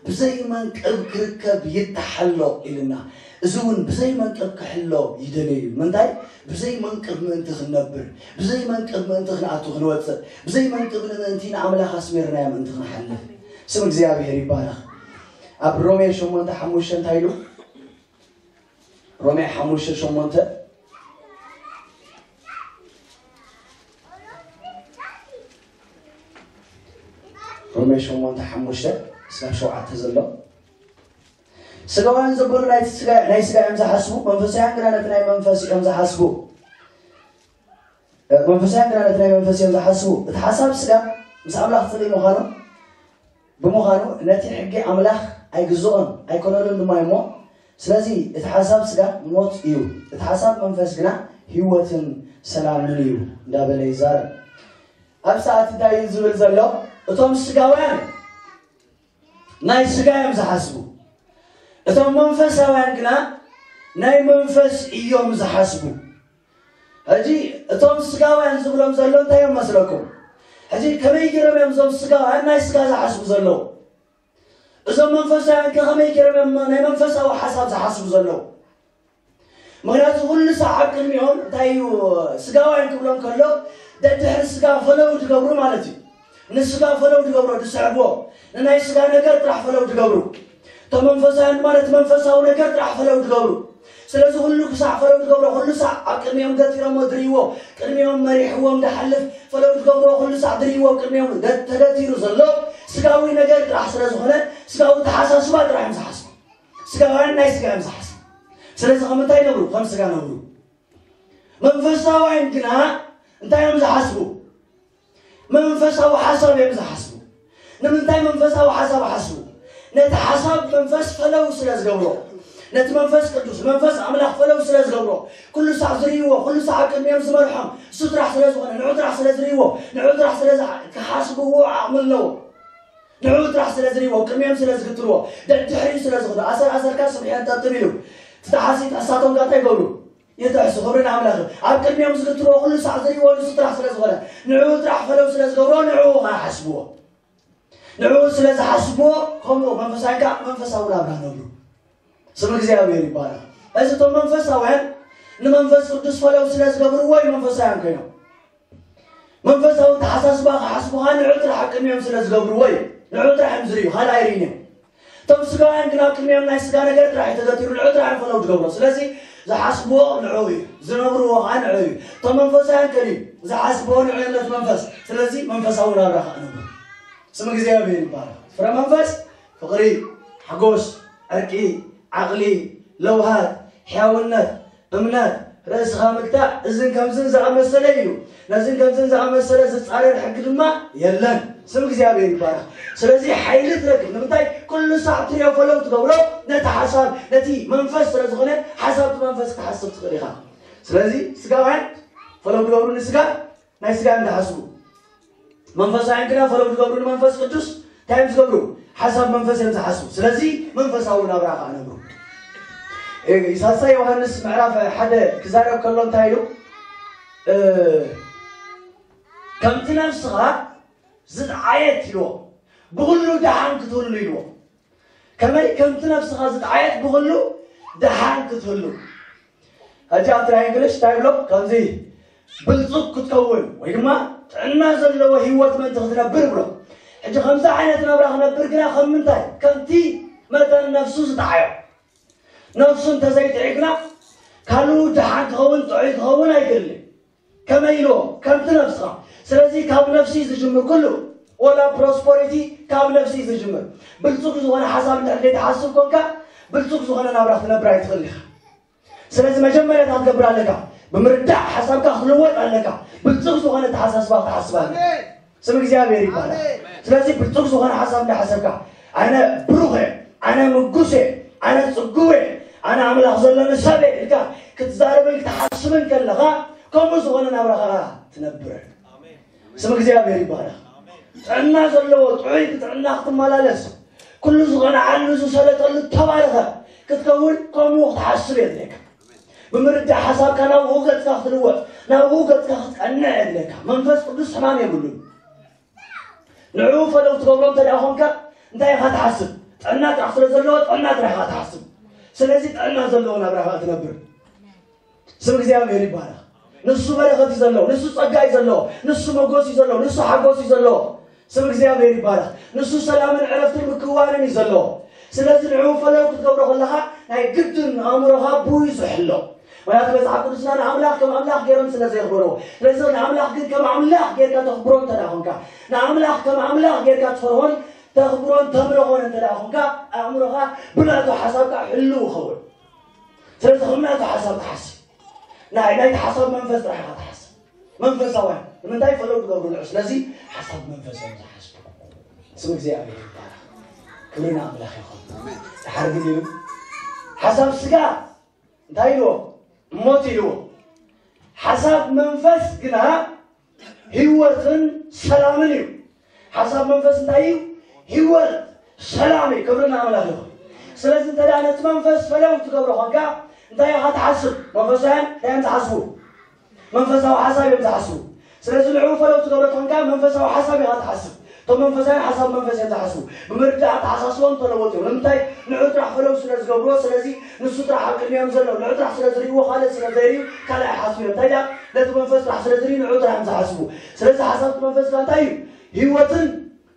ብዘይ መንቅብ ክርከብ ይተሓሎ ኢልና። እዚ እውን ብዘይ መንቅብ ክሕሎ ይደልዮ እዩ። ምንታይ? ብዘይ መንቅብ ምእንቲ ክንነብር፣ ብዘይ መንቅብ ምእንቲ ክንኣቱ ክንወፅእ፣ ብዘይ መንቅብ ንምእንቲ ንኣምላኽ ኣስሚርናዮ ምእንቲ ክንሓልፍ። ስም እግዚኣብሔር ይባረኽ። ኣብ ሮሜ ሸሞንተ ሓሙሽተ እንታይ ኢሉ? ሮሜ ሓሙሽተ ሸሞንተ፣ ሮሜ ሸሞንተ ሓሙሽተ እስካብ ሸውዓተ ዘሎ። ስጋውያን ዘበሉ ናይ ስጋ፣ ናይ ስጋ እዮም ዝሓስቡ፣ መንፈሳውያን ግና ነቲ ናይ መንፈስ እዮም ዝሓስቡ። መንፈሳውያን ግና ነቲ ናይ መንፈስ እዮም ዝሓስቡ። እቲ ሓሳብ ስጋ ምስ ኣምላኽ ፍልይ ምዃኑ፣ ብምዃኑ ነቲ ሕጊ ኣምላኽ ኣይግዝኦን ኣይኮነሉን ድማ እሞ፣ ስለዚ እቲ ሓሳብ ስጋ ሞት እዩ፣ እቲ ሓሳብ መንፈስ ግና ህይወትን ሰላምን እዩ እንዳበለ ይዛረብ። ኣብ ሰዓት እንታይ እዩ ዝብል ዘሎ? እቶም ስጋውያን ናይ ስጋ እዮም ዝሓስቡ፣ እቶም መንፈሳውያን ግና ናይ መንፈስ እዮም ዝሓስቡ። ሕጂ እቶም ስጋውያን ዝብሎም ዘሎ እንታይ እዮም መስለኩም? ሕጂ ከመይ ገይሮም እዮም እዞም ስጋውያን ናይ ስጋ ዝሓስቡ ዘለዉ? እዞም መንፈሳውያን ከ ከመይ ገይሮም እዮም ናይ መንፈሳዊ ሓሳብ ዝሓስቡ ዘለዉ? ምኽንያቱ ኩሉ ሳዕ ኣብ ቅድሚኦም እንታይ እዩ ስጋውያን ክብሎም ከሎ ደድሕሪ ስጋ ፈለው ዝገብሩ ማለት እዩ። ንስጋ ፈለው ዝገብሮ ዝስዕብዎ ንናይ ስጋ ነገር ጥራሕ ፈለው ዝገብሩ። እቶም መንፈሳውያን ድማ ነቲ መንፈሳዊ ነገር ጥራሕ ፈለው ዝገብሩ። ስለዚ ኩሉ ክሳዕ ፈለው ዝገብሮ ኩሉ ሳዕ ኣብ ቅድሚኦም ገጢሮሞ ዝርእይዎ ቅድሚኦም መሪሕዎም ዝሓልፍ ፈለው ዝገብሮ ኩሉ ሳዕ ዝርእይዎ ቅድሚኦም ደ- ተደቲሩ ዘሎ ስጋዊ ነገር ጥራሕ ስለ ዝኾነ ስጋዊ ተሓሳስባ ጥራሕ እዮም ዝሓስቡ። ስጋውያን ናይ ስጋ እዮም ዝሓስቡ። ስለዚ ከም እንታይ ነብሩ? ከም ስጋ ነብሩ። መንፈሳውያን ግና እንታይ እዮም ዝሓስቡ? መንፈሳዊ ሓሳብ እዮም ዝሓስቡ። ንምንታይ መንፈሳዊ ሓሳብ ሓስቡ? ነቲ ሓሳብ መንፈስ ፈለው ስለ ዝገብሮ፣ ነቲ መንፈስ ቅዱስ መንፈስ ኣምላኽ ፈለው ስለ ዝገብሮ፣ ኩሉ ሳዕ ዝርእይዎ ኩሉ ሳዕ ኣብ ቅድሚኦም ዝመርሖም እሱ ጥራሕ ስለ ዝኾነ ንዑ ጥራሕ ስለ ዝርእይዎ ንዑ ጥራሕ ስለ ዝሓ- ክሓስብዎ ዓቕሚ ኣለዎ። ንዑ ጥራሕ ስለ ዝርእይዎ ቅድሚኦም ስለ ዝግትርዎ ደድሕሪኡ ስለ ዝኾነ ኣሰር ኣሰርካ ስምዒ ኣንጠጥብ ኢሉ እቲ ተሓሲት ኣሳቶም ጋታ ይገብሩ። ይጥሕሱ። ክብሪ ንኣምላኽ። ኣብ ቅድሚኦም ዝግትርዎ ኩሉ ሳዕ ዝርእይዎ ንሱ ጥራሕ ስለ ዝኾነ ንዕኡ ጥራሕ ፈለው ስለ ዝገብሮ ንዕኡ ኸዓ ሓስብዎ። ንዕኡ ስለ ዝሓስብዎ ከምኡ መንፈሳዊ ከዓ መንፈሳዊ ናብራ ነብሩ። ስም እግዚኣብሔር ይባረኽ። እዚ እቶም መንፈሳውያን ንመንፈስ ቅዱስ ፈለው ስለ ዝገብርዎ እዩ መንፈሳውያን ኮይኖም። መንፈሳዊ ተሓሳስባ ክሓስቡ ከዓ ንዑ ጥራሕ ኣብ ቅድሚኦም ስለ ዝገብርዎ እዩ። ንዑ ጥራሕ እዮም ዝርእዩ ካልእ ኣይርእዩን እዮም። እቶም ስጋውያን ግን ኣብ ቅድሚኦም ናይ ስጋ ነገር ጥራሕ እዩ ተገቲሩ ንዑ ጥራሕ እዮም ፈለው ዝገብሮ። ስለዚ ዝሓስብዎ ንዑ እዩ፣ ዝነብርዎ ከዓ ንዑ እዩ። እቶም መንፈሳውያን ከሊእ ዝሓስብዎ ንዑ እዮም ነቲ መንፈስ። ስለዚ መንፈሳዊ ናብራ ከዓ ነብሩ። ስም እግዚኣብሔር ይባረኽ። ፍረ መንፈስ ፍቕሪ፣ ሓጎስ፣ ዕርቂ፣ ዓቕሊ፣ ለውሃት፣ ሕያውነት፣ እምነት፣ ርእስኻ ምግታእ፣ እዝን ከምዝን ዝኣመሰለ እዩ። ነዝን ከምዝን ዝኣመሰለ ዝጻረር ሕጊ ድማ የለን። ስም እግዚኣብሔር ይባረኽ። ስለዚ ሓይሊ ትረክብ። ንምንታይ? ኩሉ ሳዕ ትሪኦ ፈለው ትገብሮ ነቲ ሓሳብ ነቲ መንፈስ ስለ ዝኾነ ሓሳብ እቲ መንፈስ ክትሓስብ ትኽእል ኢኻ። ስለዚ ስጋውያን ፈለው ትገብሩ ንስጋ ናይ ስጋ እዮም ዝሓስቡ። መንፈሳውያን ግና ፈለው ዝገብሩ ንመንፈስ ቅዱስ እንታይ እዮም ዝገብሩ? ሓሳብ መንፈስ እዮም ዝሓስቡ። ስለዚ መንፈሳዊ ናብራ ከዓ ነብሩ። ሳልሳይ ዮሃንስ ምዕራፍ ሓደ ክዛረብ ከሎ እንታይ ኢሉ? ከምቲ ነፍስኻ ዝጥዓየት ኢልዎ፣ ብኹሉ ደሓን ክትህሉ ኢልዎ። ከመይ ከምቲ ነፍስኻ ዝጥዓየት ብኹሉ ደሓን ክትህሉ። ሕጂ ኣብ ትራይ እንግሊሽ እንታይ ብሎ? ከምዚ ብልጹግ ክትከውን ወይ ድማ ጥዕና ዘለዎ ህይወት ምእንቲ ክትነብር ብሎ። ሕጂ ከምዚ ዓይነት ናብራ ክነብር ግና ከም ምንታይ? ከምቲ መጠን ነፍሱ ዝጠዓዮ። ነፍሱ እንተዘይጥዒ ግና ካልኡ ደሓን ክኸውን ጥዑይ ክኸውን ኣይክእልን። ከመይ ኢልዎ? ከምቲ ነፍስኻ። ስለዚ ካብ ነፍሲ ዝጅምር ኩሉ፣ ወላ ፕሮስፐሪቲ ካብ ነፍሲ ዝጅምር። ብልጹግ ዝኾነ ሓሳብ እንድሕር ዘይትሓስብ ኮንካ፣ ብልጹግ ዝኾነ ናብራ ክትነብር ኣይትኽእል ኢኻ። ስለዚ መጀመርያ እንታይ ክትገብር ኣለካ? ብምርዳእ ሓሳብካ ክትልወጥ ኣለካ። ብልጹግ ዝኾነ ተሓሳስባ ክትሓስብ ኣለካ። ስም እግዚኣብሔር ይባላል። ስለዚ ብልጹግ ዝኾነ ሓሳብ እንዳሓሰብካ፣ ኣነ ብሩኽ እየ፣ ኣነ ምጉስ እየ፣ ኣነ ጽጉብ እየ፣ ኣነ ኣምላኽ ዘለኒ ሰብ እየ ኢልካ ክትዛረብን ክትሓስብን ከለኻ፣ ከምኡ ዝኾነ ናብራ ኸዓ ትነብር። ስም እግዚኣብሔር ይባረኽ። ጥዕና ዘለዎ ጥዑይ ብጥዕና ክትመላለስ፣ ኩሉ ዝቐንዓሉ ዝሰለጠሉ ተባረኸ ክትከውን ከምኡ ክትሓስብ የድልየካ። ብምርዳእ ሓሳብካ ናብኡ ገጽካ ክትልወጥ፣ ናብኡ ገጽካ ክትቀንዕ የድልየካ። መንፈስ ቅዱስ ሕማም የብሉን። ንዕኡ ፈለው ትገብሮ እንተ ደኣ ኾንካ እንታይ ኢኻ ትሓስብ? ጥዕና ጥራሕ ስለ ዘለዎ ጥዕና ጥራሕ ኢኻ ትሓስብ። ስለዚ ጥዕና ዘለዎ ናብራ ኢኻ ትነብር። ስም እግዚኣብሔር ይባረኽ። ንሱ በረኸት እዩ ዘለዎ፣ ንሱ ጸጋ እዩ ዘለዎ፣ ንሱ መጎስ እዩ ዘለዎ፣ ንሱ ሓጎስ እዩ ዘለዎ። ስም እግዚኣብሔር ይባረኽ። ንሱ ሰላምን ዕረፍትን ምክዋንን እዩ ዘለዎ። ስለዚ ንዕኡ ፈለው ክትገብሮ ከለኻ ናይ ግድን ኣእምሮኻ ብኡ እዩ ዝሕሎ። ምክንያቱ መጽሓፍ ቅዱስና ንኣምላኽ ከም ኣምላኽ ገይሮም ስለ ዘየኽበርዎ። ስለዚ ንኣምላኽ ግን ከም ኣምላኽ ጌርካ ተኽብሮ እንተ ደኣ ኾንካ፣ ንኣምላኽ ከም ኣምላኽ ጌርካ ትፈርሆን ተኽብሮን ተምልኾን እንተ ደኣ ኾንካ፣ ኣእምሮኻ ብናቱ ሓሳብካ ሕልው ይኸውን። ስለዚ ከም ናቱ ሓሳብ ትሓስብ። ናይ ናይቲ ሓሳብ መንፈስ ጥራሕ ኢኻ ትሓስብ። መንፈሳውያን ንምንታይ ፈለው ትገብሩ ንዑ? ስለዚ ሓሳብ መንፈስ እዮም ዝሓስቡ። ስም እግዚኣብሔር ይባረኽ። ክብሪ ንኣምላኽ ይኹን። ድሓር ግን ኢሉ ሓሳብ ስጋ እንታይ ኢልዎ? ሞት ኢልዎ። ሓሳብ መንፈስ ግና ህይወትን ሰላምን እዩ። ሓሳብ መንፈስ እንታይ እዩ? ህይወት፣ ሰላም እዩ። ክብሪ ንኣምላኽ ይኹን። ስለዚ እንተ ደኣ ነቲ መንፈስ ፈለው ትገብሮ ኾንካ እንታይ ኢኻ ትሓስብ? መንፈሳውያን እንታይ እዮም ዝሓስቡ? መንፈሳዊ ሓሳብ እዮም ዝሓስቡ። ስለዚ ንዕኡ ፈለው ትገብሮ ኾንካ መንፈሳዊ ሓሳብ ኢኻ ትሓስብ። እቶም መንፈሳውያን ሓሳብ መንፈስ እዮም ዝሓስቡ። ብምርዳእ ኣተሓሳስቦም ተለወጡ እዮም። ንምንታይ? ንዕኡ ጥራሕ ፈለው ስለ ዝገብርዎ፣ ስለዚ ንሱ ጥራሕ ኣብ ቅድሚኦም ዘሎ፣ ንዕኡ ጥራሕ ስለ ዝርእይዎ፣ ካልእ ስለ ዘይርእዩ፣ ካልእ ኣይሓስቡ እዮም። እንታይ ደኣ? ነቲ መንፈስ ጥራሕ ስለ ዝርእዩ፣ ንዕኡ ጥራሕ እዮም ዝሓስቡ። ስለዚ ሓሳብ እቲ መንፈስ ከ እንታይ እዩ? ህይወትን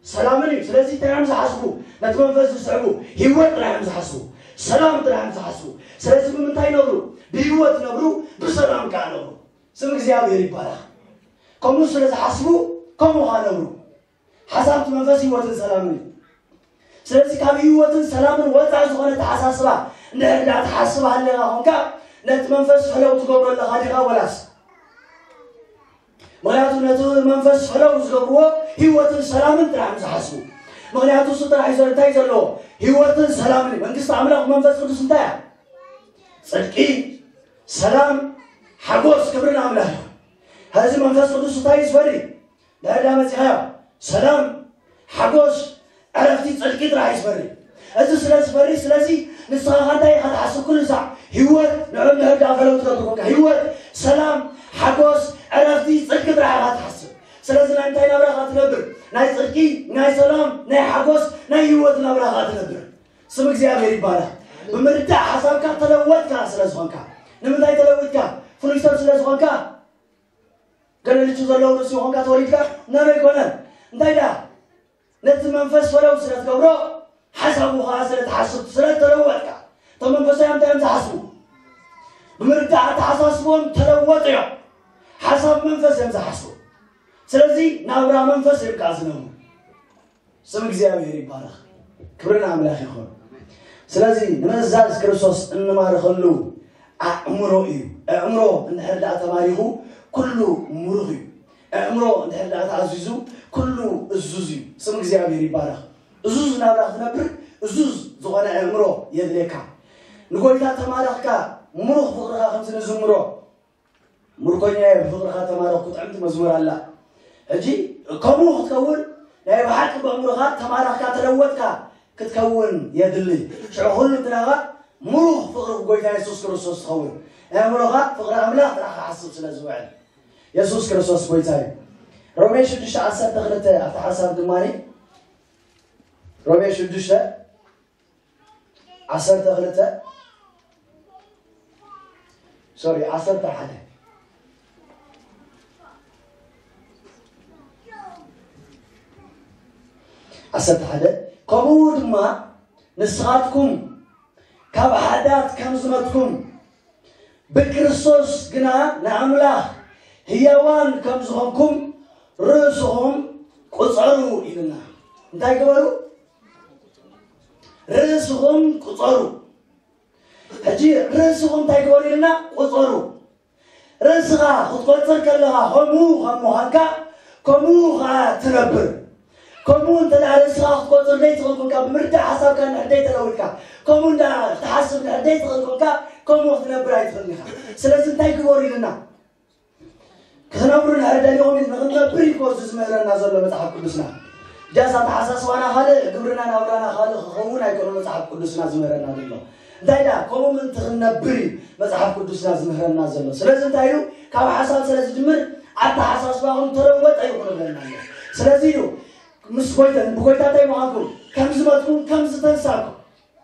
ሰላምን እዩ። ስለዚ እንታይ እዮም ዝሓስቡ? ነቲ መንፈስ ዝስዕቡ ህይወት ጥራሕ እዮም ዝሓስቡ፣ ሰላም ጥራሕ እዮም ዝሓስቡ። ስለዚ ብምንታይ ይነብሩ? ብህይወት ይነብሩ፣ ብሰላም ከኣ ይነብሩ። ስም እግዚኣብሔር ይባረኽ። ከምኡ ስለ ዝሓስቡ ከምኡ ከኣ ይነብሩ። ሓሳብ እቲ መንፈስ ህይወትን ሰላምን እዩ። ስለዚ ካብ ህይወትን ሰላምን ወፃኢ ዝኾነ ተሓሳስባ እንድሕር ደኣ ትሓስብ ሃሊኻ ኾንካ፣ ነቲ መንፈስ ፈለው ትገብሮ ኣለኻ ዲኻ ወላስ? ምኽንያቱ ነቲ መንፈስ ፈለው ዝገብርዎ ህይወትን ሰላምን ጥራሕ እዮም ዝሓስቡ። ምኽንያቱ እሱ ጥራሕ እዩ ዘ-፣ እንታይ ዘለዎ? ህይወትን ሰላምን እዩ። መንግስቲ ኣምላኽ መንፈስ ቅዱስ እንታይ እያ? ጽድቂ፣ ሰላም፣ ሓጎስ፣ ክብሪ ንኣምላኽ ይኹን። ሕዚ መንፈስ ቅዱስ እንታይ እዩ ዝፈሪ? ድሕር ዳ መጺኻዮ ሰላም፣ ሓጎስ፣ ዕረፍቲ፣ ጽድቂ ጥራሕ እዩ ዝፈሪ። እዚ ስለ ዝፈሪ፣ ስለዚ ንስኻ ኸ እንታይ ኢኻ ትሓስብ? ኩሉ ሳዕ ህይወት፣ ንዑ እንድሕር ደኣ ፈለው ትገብር ኮንካ፣ ህይወት፣ ሰላም፣ ሓጎስ፣ ዕረፍቲ፣ ጽድቂ ጥራሕ ኢኻ ትሓስብ። ስለዚ ናይ እንታይ ናብራ ኢኻ ትነብር? ናይ ጽድቂ፣ ናይ ሰላም፣ ናይ ሓጎስ፣ ናይ ህይወት ናብራ ኢኻ ትነብር። ስም እግዚኣብሔር ይባረኽ። ብምርዳእ ሓሳብካ ተለወጥካ ስለ ዝኾንካ። ንምንታይ ተለዊጥካ? ፍሉይ ሰብ ስለ ዝኾንካ? ገለ ልቹ ዘለዎ ርእሲ ይኾንካ ተወሊድካ? ነኖ ኣይኮነን። እንታይ ደኣ? ነቲ መንፈስ ፈለው ስለ ትገብሮ፣ ሓሳቡ ኸዓ ስለ ትሓስብ፣ ስለ ተለወጥካ። እቶም መንፈሳውያን እንታይ እዮም ዝሓስቡ? ብምርዳእ ኣተሓሳስቦም ተለወጡ እዮም። ሓሳብ መንፈስ እዮም ዝሓስቡ። ስለዚ ናብራ መንፈስ እዮም ከኣ ዝነብሩ። ስም እግዚኣብሔር ይባረኽ። ክብሪ ንኣምላኽ ይኹን። ስለዚ ንምእዛዝ ክርስቶስ እንማርኸሉ ኣእምሮ እዩ። ኣእምሮ እንድሕር ደኣ ተማሪኹ ኩሉ ምሩኽ እዩ። ኣእምሮ እንድሕር ደኣ ተኣዚዙ ኩሉ እዙዝ እዩ። ስም እግዚኣብሔር ይባረኽ። እዙዝ ናብራ ክትነብር እዙዝ ዝኾነ ኣእምሮ የድልየካ። ንጎይታ ተማረኽካ ምሩኽ ፍቕርኻ ከምዚ ንዝምሮ ምርኮኛየ ብፍቕርኻ ተማረኽኩ ጥዕምቲ መዝሙር ኣላ። ሕጂ ከምኡ ክትከውን ናይ ብሓቂ በእምሮኻ ተማረኽካ ተለወጥካ ክትከውን የድሊ። ሽዑ ኩሉ እንትናኻ ምሩኽ ፍቕሪ ጎይታ የሱስ ክርስቶስ ትኸውን። ኣእምሮኻ ፍቕሪ ኣምላኽ ጥራሕ ክሓስብ ስለ ዝውዕል። የሱስ ክርስቶስ ጎይታ እዩ። ሮሜ ሽዱሽተ ዓሰርተ ክልተ ኣብቲ ሓሳብ ድማ ሮሜ ሽዱሽተ ዓሰርተ ክልተ ሶሪ ዓሰርተ ሓደ ዓሰርተ ሓደ፣ ከምኡ ድማ ንስኻትኩም ካብ ሓጢኣት ከም ዝመትኩም፣ ብክርስቶስ ግና ንኣምላኽ ህያዋን ከም ዝኾንኩም ርእስኹም ቁጸሩ ኢልና። እንታይ ግበሩ? ርእስኹም ቁጸሩ። ሕጂ ርእስኹም እንታይ ግበሩ ኢልና? ቁጸሩ። ርእስኻ ክትቆጽር ከለኻ ከምኡ ከም ምዃንካ ከምኡ ኸዓ ትነብር። ከምኡ እንተ ደኣ ርእስኻ ክትቆጽር ዘይትኽእል ኮንካ፣ ብምርዳእ ሓሳብካ እንድሕር ዘይተለዊጥካ፣ ከምኡ እንዳ ክትሓስብ እንድሕር ዘይትኽእል ኮንካ፣ ከምኡ ክትነብር ኣይትኽእልን ኢኻ። ስለዚ እንታይ ግበሩ ኢልና? ክትነብሩ እንድሕር ደሊኹም ንኽንነብር እዩ ኮርሱ ዝምህረና ዘሎ መጽሓፍ ቅዱስና። ጃስ ኣተሓሳስባና ካልእ፣ ግብርና ናብራና ካልእ ክኸውን ኣይኮነ መጽሓፍ ቅዱስና ዝምህረና ዘሎ። እንታይ ደኣ ከምኡ ምእንቲ ክንነብር እዩ መጽሓፍ ቅዱስና ዝምህረና ዘሎ። ስለዚ እንታይ ኢሉ? ካብ ሓሳብ ስለ ዝጅምር ኣተሓሳስባኹም ተለወጠ እዩ ክነብረና ኣሎ። ስለዚ ኢሉ ምስ ጎይታ፣ ብጎይታ እንታይ ምዃንኩም ከም ዝመትኩም ከም ዝተንሳእኩም።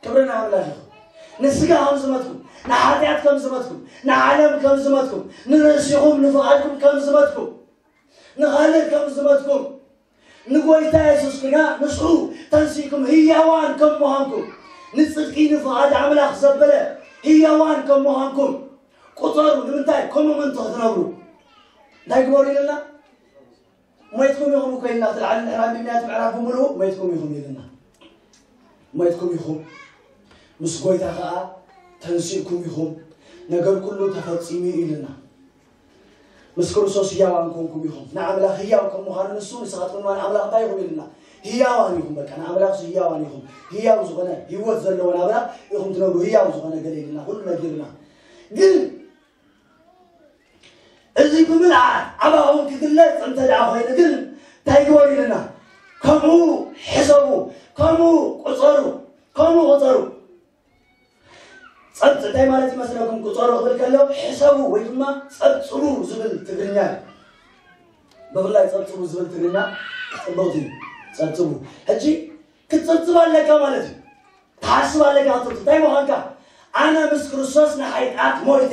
ክብሪ ንኣምላኽ ይኹን። ንስጋ ከም ዝመትኩም፣ ንሓጢኣት ከም ዝመትኩም፣ ንዓለም ከም ዝመትኩም፣ ንርእሲኹም ንፍቓድኩም ከም ዝመትኩም፣ ንኻልእ ከም ዝመትኩም፣ ንጎይታ የሱስ ግና ንሱ ተንሲእኩም ህያዋን ከም ምዃንኩም፣ ንጽድቂ ንፍቓድ ኣምላኽ ዘበለ ህያዋን ከም ምዃንኩም ቁጸሩ። ንምንታይ? ከምኡ ምእንቲ ክትነብሩ። እንታይ ግበሩ ኢልና? ሞይትኩም ኢኹም እኮ ኢልና፣ እቲ ላዕሊ ንሕና ኣንቢብናዮ እቲ ምዕራፍ ብምሉኡ ሞይትኩም ኢኹም ኢልና። ሞይትኩም ኢኹም፣ ምስ ጎይታ ኸኣ ተንሲእኩም ኢኹም፣ ነገር ኩሉ ተፈጺሙ እዩ ኢልና። ምስ ክርስቶስ ህያዋን ኮንኩም ኢኹም። ንኣምላኽ ህያው ከም ምዃኑ ንሱ፣ ንስኻትኩም ድማ ንኣምላኽ እንታይ ኢኹም ኢልና? ህያዋን ኢኹም። በቃ ንኣምላኽ ህያዋን ኢኹም። ህያው ዝኾነ ህይወት ዘለዎ ናብራ ኢኹም ትነብሩ። ህያው ዝኾነ ገለ ኢልና፣ ኩሉ ነጊርና። ግን እዚ ብምልኣት ኣባኹም ክግለጽ እንተ ደኣ ኮይኑ ግን እንታይ ግበሩ ኢልና? ከምኡ ሕሰቡ፣ ከምኡ ቁጸሩ፣ ከምኡ ቁጸሩ። ጸብጽ እንታይ ማለት ይመስለኩም? ቁጸሩ ክብል ከሎ ሕሰቡ ወይ ድማ ጸብጽቡ ዝብል ትግርኛ እዩ። ብፍላይ ጸብጽቡ ዝብል ትግርኛ ጽብቕቲ እዩ። ጸብጽቡ። ሕጂ ክትጽብጽብ ኣለካ ማለት እዩ። ትሓስብ ኣለካ ክትብል እንታይ ምዃንካ? ኣነ ምስ ክርስቶስ ንሓጢኣት ሞይተ፣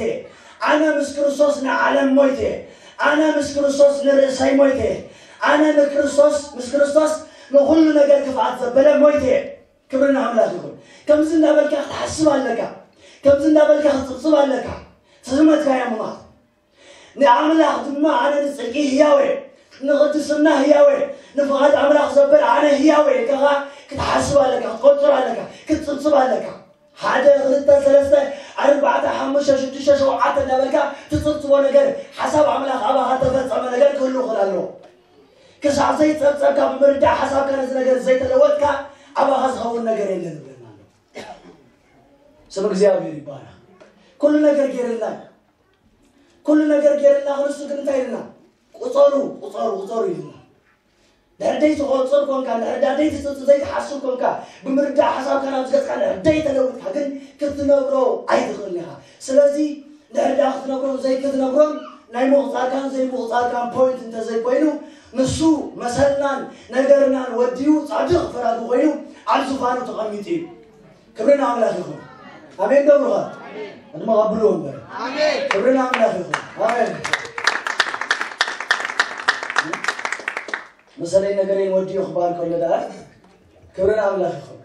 ኣነ ምስ ክርስቶስ ንዓለም ሞይተ፣ ኣነ ምስ ክርስቶስ ንርእሰይ ሞይተ፣ ኣነ ንክርስቶስ፣ ምስ ክርስቶስ ንኹሉ ነገር ክፍኣት ዘበለ ሞይተ። ክብሪ ንኣምላኽ ይኹን። ከምዚ እንዳበልካ ክትሓስብ ኣለካ። ከምዚ እንዳበልካ ክትጽብጽብ ኣለካ። ዝመትካያ ምማት። ንኣምላኽ ድማ ኣነ ንጽድቂ ህያው እየ፣ ንቕድስና ህያው እየ፣ ንፍቓድ ኣምላኽ ዘበለ ኣነ ህያው እየ ኢልካ ክትሓስብ ኣለካ፣ ክትቆጽር ኣለካ፣ ክትጽብጽብ ኣለካ። ሓደ፣ ክልተ፣ ሰለስተ፣ ኣርባዕተ፣ ሓሙሽተ፣ ሽዱሽተ፣ ሸውዓተ እንዳበልካ ትጽብጽቦ ነገር፣ ሓሳብ ኣምላኽ ኣባኻ ተፈጸመ ነገር ክህሉ ይኽእል ኣለዎ። ክሳዕ ዘይጸብጸብካ ብምርዳእ ሓሳብካ ነዚ ነገር ዘይተለወጥካ ኣባኻ ዝኸውን ነገር የለን ይብለና ኣሎ። ስም እግዚኣብሔር ይባረኽ። ኩሉ ነገር ገይርልና እዩ። ኩሉ ነገር ገይርልና፣ ክንሱ ግን እንታይ ኢልና? ቁጸሩ፣ ቁጸሩ፣ ቁጸሩ ኢልና። ድሕር ደይ ትቆጽር ኮንካ፣ ድሕር ደይ ትጽብጽብ ዘይትሓስብ ኮንካ፣ ብምርዳእ ሓሳብካ ናብ ዝገጽካ ድሕር ደይ ተለውጥካ ግን ክትነብሮ ኣይትኽእልን ኢኻ። ስለዚ ድሕር ደኣ ክትነብሮን ዘይክትነብሮን ናይ ምቑጻርካን ዘይምቑጻርካን ፖይንት እንተዘይኮይኑ፣ ንሱ መሰልናን ነገርናን ወዲኡ ጻድቕ ፈራዲ ኮይኑ ኣብ ዙፋኑ ተቐሚጡ እዩ። ክብሪ ንኣምላኽ ይኹን። ኣሜን ዶ ብሩኻት? ዕድመ ቀብልዎ እምበር። ኣሜን። ክብሪ ንኣምላኽ ይኹን። ኣሜን። መሰለይ ነገረይን ወዲኡ ክበሃል ከሎ ደኣ ክብሪ ንኣምላኽ ይኹን።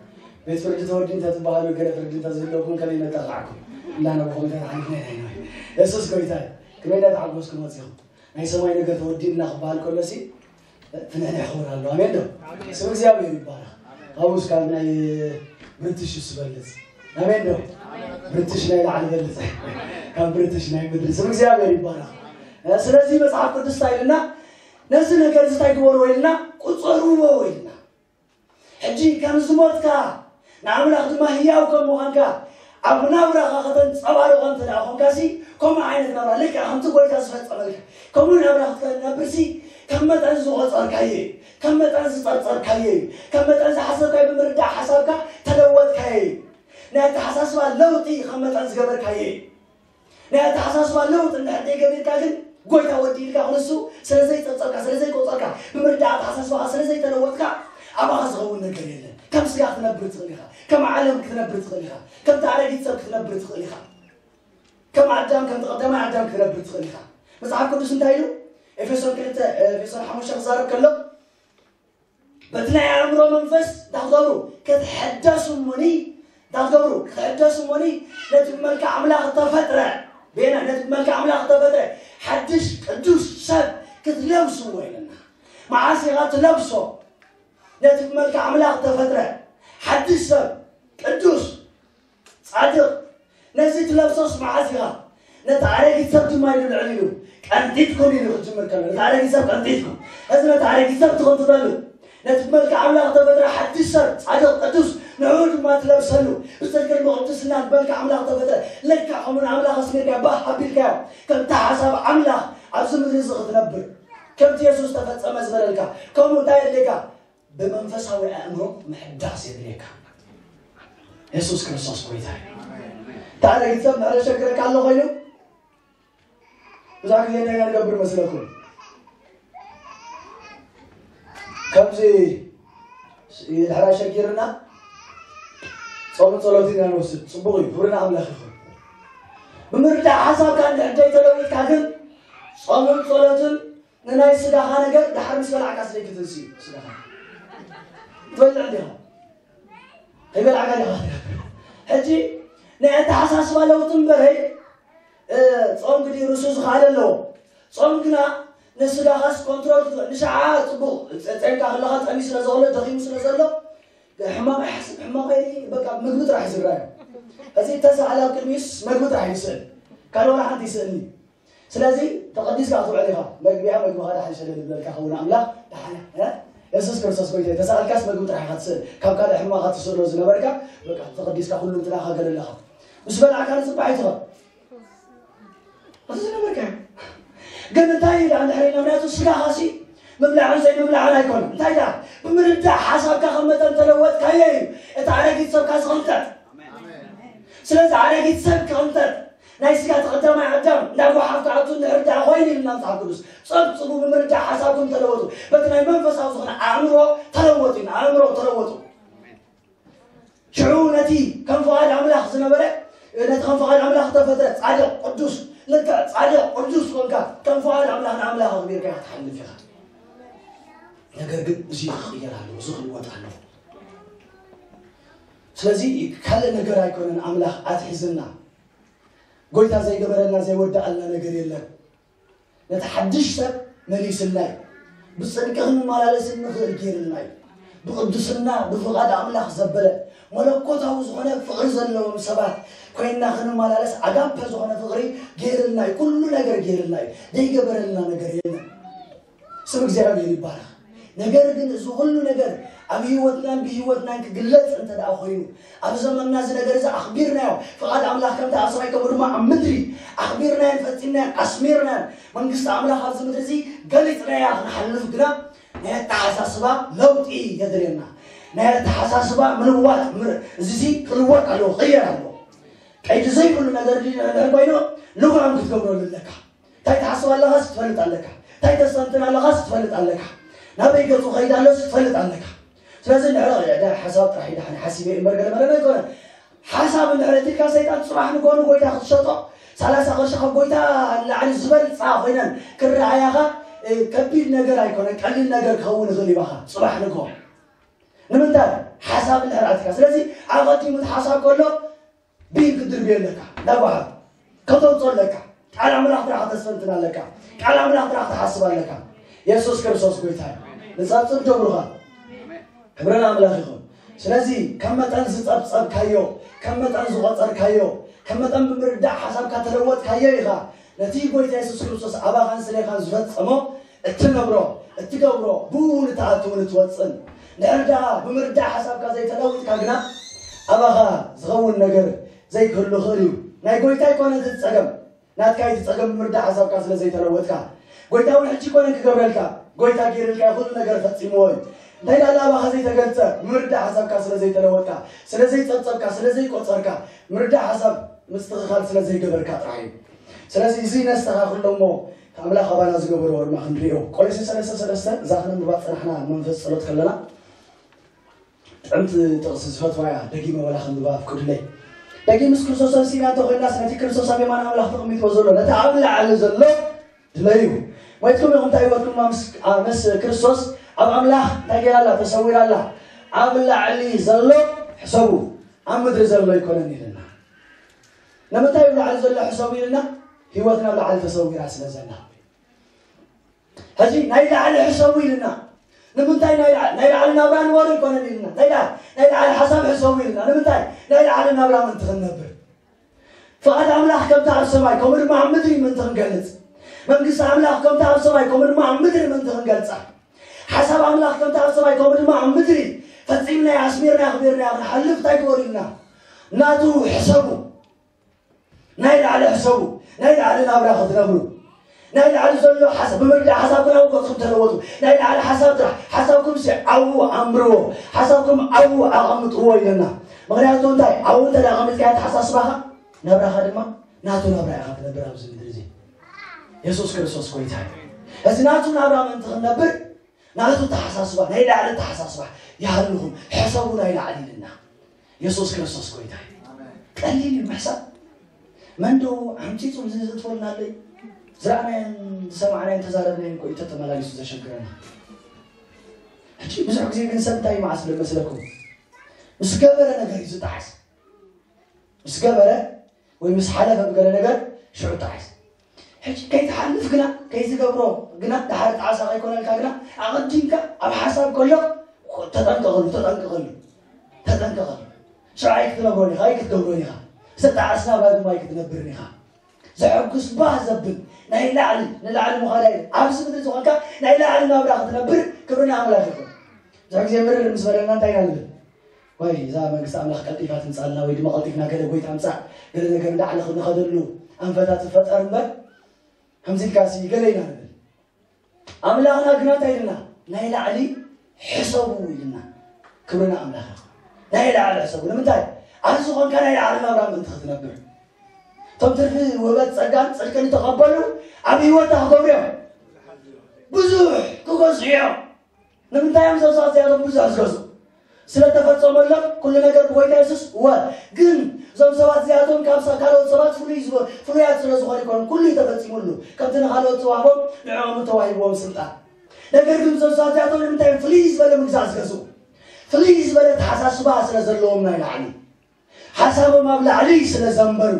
ቤት ፍርዲ ተወዲ እንተትበሃሉ ገለ ፍርዲ እንተዝህልወኩም ከመይ መጠቓዕኩም። እንዳነበኹም እንተተሓሊፍና ኢና ኢና። የሱስ ጎይታ እዩ። ከመይ እንዳተሓጎስኩም መጺኹም። ናይ ሰማይ ነገር ተወዲእና ክበሃል ከሎሲ ፍንሕንሕ ክብል ኣሎ። ኣሜን ዶ? ስም እግዚኣብሔር ይባረኽ። ካብኡ እስካብ ናይ ብሪትሽ እሱ በልጽ። ኣሜን ዶ? ብሪትሽ ናይ ላዕሊ በልጽ። ካብ ብሪትሽ ናይ ምድሪ። ስም እግዚኣብሔር ይባረኽ። ስለዚ መጽሓፍ ቅዱስ እንታይ ኢልና? ነዚ ነገር እዚ እንታይ ግበርዎ ኢልና? ቁጸርዎ ኢልና። ሕጂ ከም ዝሞትካ ንኣምላኽ ድማ ህያው ከም ምዃንካ ኣብ ናብራኻ ከተንጸባርቖ እንተ ደኣ ኾንካሲ፣ ከምኡ ዓይነት ናብራ ልክዕ ከምቲ ጎይታ ዝፈጸመልካ፣ ከምኡ ናብራ ክትነብርሲ፣ ከም መጠን ዝቖጸርካዮ እዩ። ከም መጠን ዝጸርጸርካዮ እዩ። ከም መጠን ዝሓሰብካዮ ብምርዳእ ሓሳብካ ተለወጥካዮ እዩ። ናይ ኣተሓሳስባ ለውጢ ከም መጠን ዝገበርካዮ እዩ። ናይ ኣተሓሳስባ ለውጢ እንድሕር ዘይገቢርካ ግን፣ ጎይታ ወዲእልካ ክንሱ ስለ ዘይጸብጸብካ፣ ስለ ዘይቆጸርካ፣ ብምርዳእ ኣተሓሳስባኻ ስለ ዘይተለወጥካ፣ ኣባኻ ዝኸውን ነገር የለን። ከም ስጋ ክትነብር ትኽእል ኢኻ። ከም ዓለም ክትነብር ትኽእል ኢኻ። ከምቲ ኣረጊት ሰብ ክትነብር ትኽእል ኢኻ። ከም ኣዳም፣ ከምቲ ቀዳማይ ኣዳም ክትነብር ትኽእል ኢኻ። መጽሓፍ ቅዱስ እንታይ ኢሉ? ኤፌሶን ክልተ፣ ኤፌሶን ሓሙሽተ ክዛረብ ከሎ፣ በቲ ናይ ኣእምሮ መንፈስ እንታይ ክትገብሩ? ክትሕደሱ እሞኒ እንታይ ክትገብሩ? ክትሕደሱ እሞኒ ነቲ ብመልክዕ ኣምላኽ እተፈጥረ ቤና ነቲ ብመልክዕ ኣምላኽ እተፈጥረ ሓድሽ ቅዱስ ሰብ ክትለብስዎ ኢለና። መዓስ ኢኻ ትለብሶ? ነቲ ብመልክዕ ኣምላኽ እተፈጥረ ሓድሽ ሰብ ቅዱስ ጻድቕ ነዚ ትለብሶስ መዓስ ኢኻ? ነቲ ኣረጊት ሰብ ድማ ኢሉ ልዕል ኢሉ ቀንጢጥኩም ኢሉ ክጅምር ከሎ ነቲ ኣረጊት ሰብ ቀንጢጥኩም እዚ ነቲ ኣረጊት ሰብ ትቕንጥጠሉ ነቲ ብመልክዕ ኣምላኽ ተፈጥረ ሓድሽ ሰብ ጻድቕ ቅዱስ ንዕኡ ድማ ትለብሰሉ ብጽድቅን ብቕድስናን ብመልክዕ ኣምላኽ ተፈጥረ ለካ ከምኡ ንኣምላኽ ኣስሚርካ ባህ ኣቢልካዮ ከምቲ ሓሳብ ኣምላኽ ኣብዚ ምድሪ እዚ ክትነብር ከምቲ የሱስ ተፈጸመ ዝበለልካ ከምኡ እንታይ የድልየካ ብመንፈሳዊ ኣእምሮ ምሕዳስ የድልየካ። የሱስ ክርስቶስ ጎይታ እዩ። ታዲያ ግንዘብ መዕረ ሸግረካ ኣሎ ኮይኑ ብዙሕ ግዜ እንታይ ኢና ንገብር መስለኩም? ከምዚ ድሕራ ሸጊርና ጾምን ጸሎትን ኢና ንወስድ። ጽቡቕ እዩ። ክብሪ ንኣምላኽ ይኹን። ብምርዳእ ሓሳብካ እንድሕር ዘይተለዊጥካ ግን ጾምን ጸሎትን ንናይ ስጋኻ ነገር ድሓር ምስ በላዕካ ስደይ ክትንሲ ስጋኻ ትበልዕ እንዲኻ ከይበላዕካ ዲኻ ሕጂ ናይ ኣተሓሳስባ ለውጢ እምበረይ ጾም ግዲ ርሱ ዝኽኣለ ኣለዎ ጾም ግና ንስጋኻስ ኮንትሮል ክትበል ንሸዓ ፅቡቕ ፀምካ ከለኻ ፀሚ ስለ ዘሎ ደኺሙ ስለ ዘሎ ሕማቕ ኣይሓስብ ሕማቕ በቃ ምግቢ ጥራሕ ዝረኣዩ እዚ ተሰኣል ኣብ ቅድሚስ ምግቢ ጥራሕ ይስእል ካልእ ዋላ ሓንቲ ይስእልኒ ስለዚ ተቐዲስካ ክትውዕል ኢኻ። መግቢያ መግብኻ ዳሓን ሸለል ይብለልካ ኸውን ኣምላኽ ዳሓን እ? የሱስ ክርስቶስ ጎይታ እዩ። ተሰኣልካስ መግቢ ጥራሕ ኢኻ ትስእል። ካብ ካልእ ሕማኻ ትስእሎ ዝነበርካ በቃ ተቐዲስካ ኩሉ እንትናኻ ገለለኻ። ምስ በላዕካ ንጽባሕ ኣይትኸ እዚ ዝነበርካ ግን እንታይ ኢላ እንድሕር ኢልና ምክንያቱ ስጋኻ ሲ ምብላዕን ዘይምብላዕን ኣይኮነ እንታይ ኢላ ብምርዳእ ሓሳብካ ከም መጠን ተለወጥካዮ እዩ እቲ ኣረጊት ሰብካ ዝኸምጠጥ ስለዚ ኣረጊት ሰብ ክቕንጠጥ ናይ ስጋ እቲ ቀዳማይ ኣዳም እንዳጓሓፍ ክኣቱ እንድሕር ደኣ ኮይኑ ኢልና መጽሓፍ ቅዱስ ጸብጽቡ ብምርዳእ ሓሳብኩም ተለወጡ በቲ ናይ መንፈሳዊ ዝኾነ ኣእምሮ ተለወጡ ኢና ኣእምሮ ተለወጡ ሽዑ ነቲ ከም ፍቓድ ኣምላኽ ዝነበረ ነቲ ከም ፍቓድ ኣምላኽ ዝተፈጥረ ጻድቕ ቅዱስ ልክዕ ጻድቕ ቅዱስ ኮንካ ከም ፍቓድ ኣምላኽ ንኣምላኽ ኣኽቢርካ ክትሓልፍ ኢኻ ነገር ግን እዚ ክቕየር ኣለዎ እዚ ክልወጥ ኣለዎ ስለዚ ካልእ ነገር ኣይኮነን ኣምላኽ ኣትሒዝና ጎይታ ዘይገበረልና ዘይወደኣልና ነገር የለን ነቲ ሓድሽ ሰብ መሊስልና እዩ ብፅድቂ ክንመላለስ እንኽእል ገይርልና እዩ ብቅዱስና ብፍቓድ ኣምላኽ ዘበለ መለኮታዊ ዝኾነ ፍቕሪ ዘለዎም ሰባት ኮይንና ክንመላለስ ኣጋፐ ዝኾነ ፍቕሪ ገይርልና እዩ ኩሉ ነገር ገይርልና እዩ ዘይገበረልና ነገር የለን ስም እግዚኣብሔር ይባረኽ። ነገር ግን እዚ ኩሉ ነገር ኣብ ህይወትናን ብህይወትናን ክግለጽ እንተ ደኣ ኮይኑ ኣብ ዘመንና እዚ ነገር እዚ ኣኽቢርናዮ ፍቓድ ኣምላኽ ከምቲ ኣብ ሰማይ ከምኡ ድማ ኣብ ምድሪ ኣኽቢርናዮን ፈጺምናዮን ኣስሚርናዮን መንግስቲ ኣምላኽ ኣብዚ ምድሪ እዚ ገሊጽናያ ክንሓልፍ ግና ናይ ኣተሓሳስባ ለውጢ የድልየና ናይ ኣተሓሳስባ ምልዋጥ እዚ ክልወጥ ኣለዎ ክቕየር ኣለዎ ቀይዲ ዘይብሉ ነገር ድሕር ኮይኑ ልጓም ክትገብረሉ ኣለካ እንታይ ትሓስብ ኣለኻስ ትፈልጥ ኣለካ እንታይ ተስተንትን ኣለኻስ ትፈልጥ ኣለካ ናበይ ገፁ ከይድ ኣሎስ ትፈልጥ ኣለካ ስለዚ ንዕረ ዳ ሓሳብ ጥራሕ ኢዳ ሓነ ሓሲበ እምበር ገለ መለ ኣይኮነ ሓሳብ እንድሕር እትልካ ሰይጣን ፅባሕ ንጎኑ ጎይታ ክትሸጦ ሰላሳ ቅርሺ ካብ ጎይታ ንላዕሊ ዝበልፃ ኮይነን ክረኣያኻ ከቢድ ነገር ኣይኮነ ቀሊል ነገር ክኸውን ይኽእል ይባኻ ፅባሕ ንጎ ንምንታይ ሓሳብ እንድሕር ኣትካ ስለዚ ኣቐዲሙ እቲ ሓሳብ ከሎ ቢል ክትድርብዮ ኣለካ እንዳጓሃ ከተውፅኦ ኣለካ ቃል ኣምላኽ ጥራሕ ከተስተንትን ኣለካ ቃል ኣምላኽ ጥራሕ ክትሓስብ ኣለካ የሱስ ክርስቶስ ጎይታ እዩ ንፀብፅብ ደብሩኻ ክብረን ኣምላኽ ይኹን ስለዚ ከም መጠን ዝፀብፀብካዮ ከም መጠን ዝቆፀርካዮ ከም መጠን ብምርዳእ ሓሳብካ ተለወጥካዮ ኢኻ ነቲ ጎይታ የሱስ ክርስቶስ ኣባኻን ስሌኻን ዝፈፀሞ እትነብሮ እትገብሮ ብኡ እውን እትኣትውን እትወፅን ድሕር ደኣ ብምርዳእ ሓሳብካ ዘይተለዊጥካ ግና ኣባኻ ዝኸውን ነገር ዘይክህሉ ይኽእል እዩ ናይ ጎይታ ኣይኮነ እቲ ጸገም ናትካ እቲ ጸገም ብምርዳእ ሓሳብካ ስለ ዘይተለወጥካ ጎይታ እውን ሕጂ ኮነ ክገብረልካ ጎይታ ገይርልካ ኩሉ ነገር ፈጺምዎ እዩ እንታይ ዳላ ኣባኻ ዘይተገልጸ ብምርዳእ ሓሳብካ ስለ ዘይተለወጥካ ስለ ዘይጸብጸብካ ስለ ዘይቆጸርካ ምርዳእ ሓሳብ ምስትኽኻል ስለ ዘይገበርካ ጥራሕ እዩ ስለዚ እዚ ነስተኻኽሎ እሞ ኣምላኽ ኣባና ዝገበርዎ ድማ ክንሪኦ ቆሎሴ ሰለስተ ሰለስተ እዛ ክነንብባ ዝጸናሕና መንፈስ ጸሎት ከለና ጥዕምቲ ጥቕሲ ዝፈትዋ እያ ደጊመ ወላ ክንብባ ፍቅዱለይ ደጊ ምስ ክርስቶስ ሰብሲና እንተኮይናስ ነቲ ክርስቶስ ኣብ የማን ኣምላኽ ተቐሚጥዎ ዘሎ ነቲ ኣብ ላዕሊ ዘሎ ድለዩ ሞይትኩም ኢኹም፣ እንታይ ህይወትኩም ምስ ኣ- ምስ ክርስቶስ ኣብ ኣምላኽ እንታይ ገይራ ኣላ? ተሰዊራ ኣላ። ኣብ ላዕሊ ዘሎ ሕሰቡ፣ ኣብ ምድሪ ዘሎ ኣይኮነን ኢልና። ንምንታይ ኣብ ላዕሊ ዘሎ ሕሰቡ ኢልና? ህይወትና ኣብ ላዕሊ ተሰዊራ ስለ ዘላ። ሕጂ ናይ ላዕሊ ሕሰቡ ኢልና። ንምንታይ ናይ ላዕሊ? ናይ ላዕሊ ናብራ ንበሩ ኣይኮነን ኢልና። ናይ ላዕሊ ናይ ላዕሊ ሓሳብ ሕሰቡ ኢልና። ንምንታይ? ናይ ላዕሊ ናብራ ምእንቲ ክንነብር፣ ፍቓድ ኣምላኽ ከምታ ኣብ ሰማይ ከምኡ ድማ ኣብ ምድሪ ምእንቲ ክንገልጽ፣ መንግስቲ ኣምላኽ ከምታ ኣብ ሰማይ ከምኡ ድማ ኣብ ምድሪ ምእንቲ ክንገልጻ፣ ሓሳብ ኣምላኽ ከምታ ኣብ ሰማይ ከምኡ ድማ ኣብ ምድሪ ፈጺምናዮ ኣስሚርናዮ ኣኽቢርናዮ ክንሓልፍ እንታይ ግበሩ ኢልና? ናቱ ሕሰቡ። ናይ ላዕሊ ሕሰቡ። ናይ ላዕሊ ናብራ ክትነብሩ፣ ናይ ላዕሊ ዘሎ ሓሳብ ብምርዳእ ሓሳብኩም ኣብ ገጽኩም ተለወጡ። ናይ ላዕሊ ሓሳብ ጥራሕ፣ ሓሳብኩም ሲ ዓዉ ኣምርዎ፣ ሓሳብኩም ዓዉ ኣቐምጥዎ ኢለና። ምክንያቱ እንታይ? ዓዉ እንተ ደኣ ኣቐሚጥካዮ ኣተሓሳስባኻ፣ ናብራኻ ድማ ናቱ ናብራ ኢኻ ትነብር ኣብዚ ምድሪ እዚ። የሱስ ክርስቶስ ጎይታ እዩ። እዚ ናቱ ናብራ ምእንቲ ክንነብር ናቱ ተሓሳስባ፣ ናይ ላዕሊ ተሓሳስባ ይሃልኹም፣ ሕሰቡ ናይ ላዕሊ ኢልና። የሱስ ክርስቶስ ጎይታ እዩ። ቀሊል እዩ ምሕሳብ። መን ዶ ኣምፂፁ እዚ ዝጥፈልና ኣለይ? ዝረኣናዮን ዝሰማዕናዮን ተዛረብናዮን እኮ እዩ ተተመላሊሱ ዘሸግረና። ሕጂ ብዙሕ ግዜ ግን ሰብ እንታይ እዩ መዓስ ዝብል መስለኩም? ምስ ገበረ ነገር እዩ ዝጠዓስ። ምስ ገበረ ወይ ምስ ሓለፈ ብገለ ነገር ሽዑ ጠዓስ። ሕጂ ከይትሓልፍ ግና፣ ከይትገብሮ ግና፣ ደሓር ጣዕሳ ከይኮነልካ ግና ኣቐዲምካ ኣብ ሓሳብ ከሎ ተጠንቀቐሉ፣ ተጠንቀቐሉ፣ ተጠንቀቐሉ። ሽዑ ኣይክትነብሮን ኢኻ፣ ኣይክትገብሮን ኢኻ። ዝተጣዕስና ባድማ ኣይክትነብርን ኢኻ። ዘሐጉስ ባህ ዘብል ናይ ላዕሊ ንላዕሊ ምዃድ ኣይደል። ኣብዚ ምድሪ ዝኾንካ ናይ ላዕሊ ናብራ ክትነብር ክብሪ ንኣምላኽ ይኹን። ብዙሕ ግዜ ምርር ምስ በለና እንታይ ኢና ንብል? ወይ እዛ መንግስቲ ኣምላኽ ቀልጢፋ ትምጻልና፣ ወይ ድማ ቀልጢፍና ገለ ጎይታ ኣምጻእ፣ ገለ ነገር እንዳዕለ ንኸደሉ ኣንፈታት ይፈጠር እምበር፣ ከምዚ ኢልካ ሲ ገለ ኢና ንብል። ኣምላኽና ግና እንታይ ኢልና? ናይ ላዕሊ ሕሰቡ ኢልና። ክብርና ኣምላኽ ይኹን። ናይ ላዕሊ ሕሰቡ። ንምንታይ? ኣብዚ ዝኾንካ ናይ ላዕሊ ናብራ ምእንቲ ክትነብር። እቶም ትርፊ ውህበት ጸጋን ጽድቅን ዝተቐበሉ ኣብ ህይወታ ክገብሩ እዮም። ብዙሕ ክገዝኡ እዮም። ንምንታይ እዮም እዞም ሰባት እዚኣቶም ብዙሕ ዝገዝኡ? ስለ ተፈጸመሎም ኩሉ ነገር ብጎይታ የሱስ ወ ግን እዞም ሰባት እዚኣቶም ካብ ሳ- ካልኦት ሰባት ፍሉይ ዝቦ- ፍሉያት ስለ ዝኾኑ ይኮኑ። ኩሉ እዩ ተፈጺሙሉ። ከምቲ ንኻልኦት ዝዋህቦም ንዕኦም ተዋሂብዎም ስልጣን። ነገር ግን እዞም ሰባት እዚኣቶም ንምንታይ እዮም ፍልይ ዝበለ ምግዛእ ዝገዝኡ? ፍልይ ዝበለ ተሓሳስባ ስለ ዘለዎም ናይ ላዕሊ ሓሳቦም ኣብ ላዕሊ ስለ ዘንበሩ፣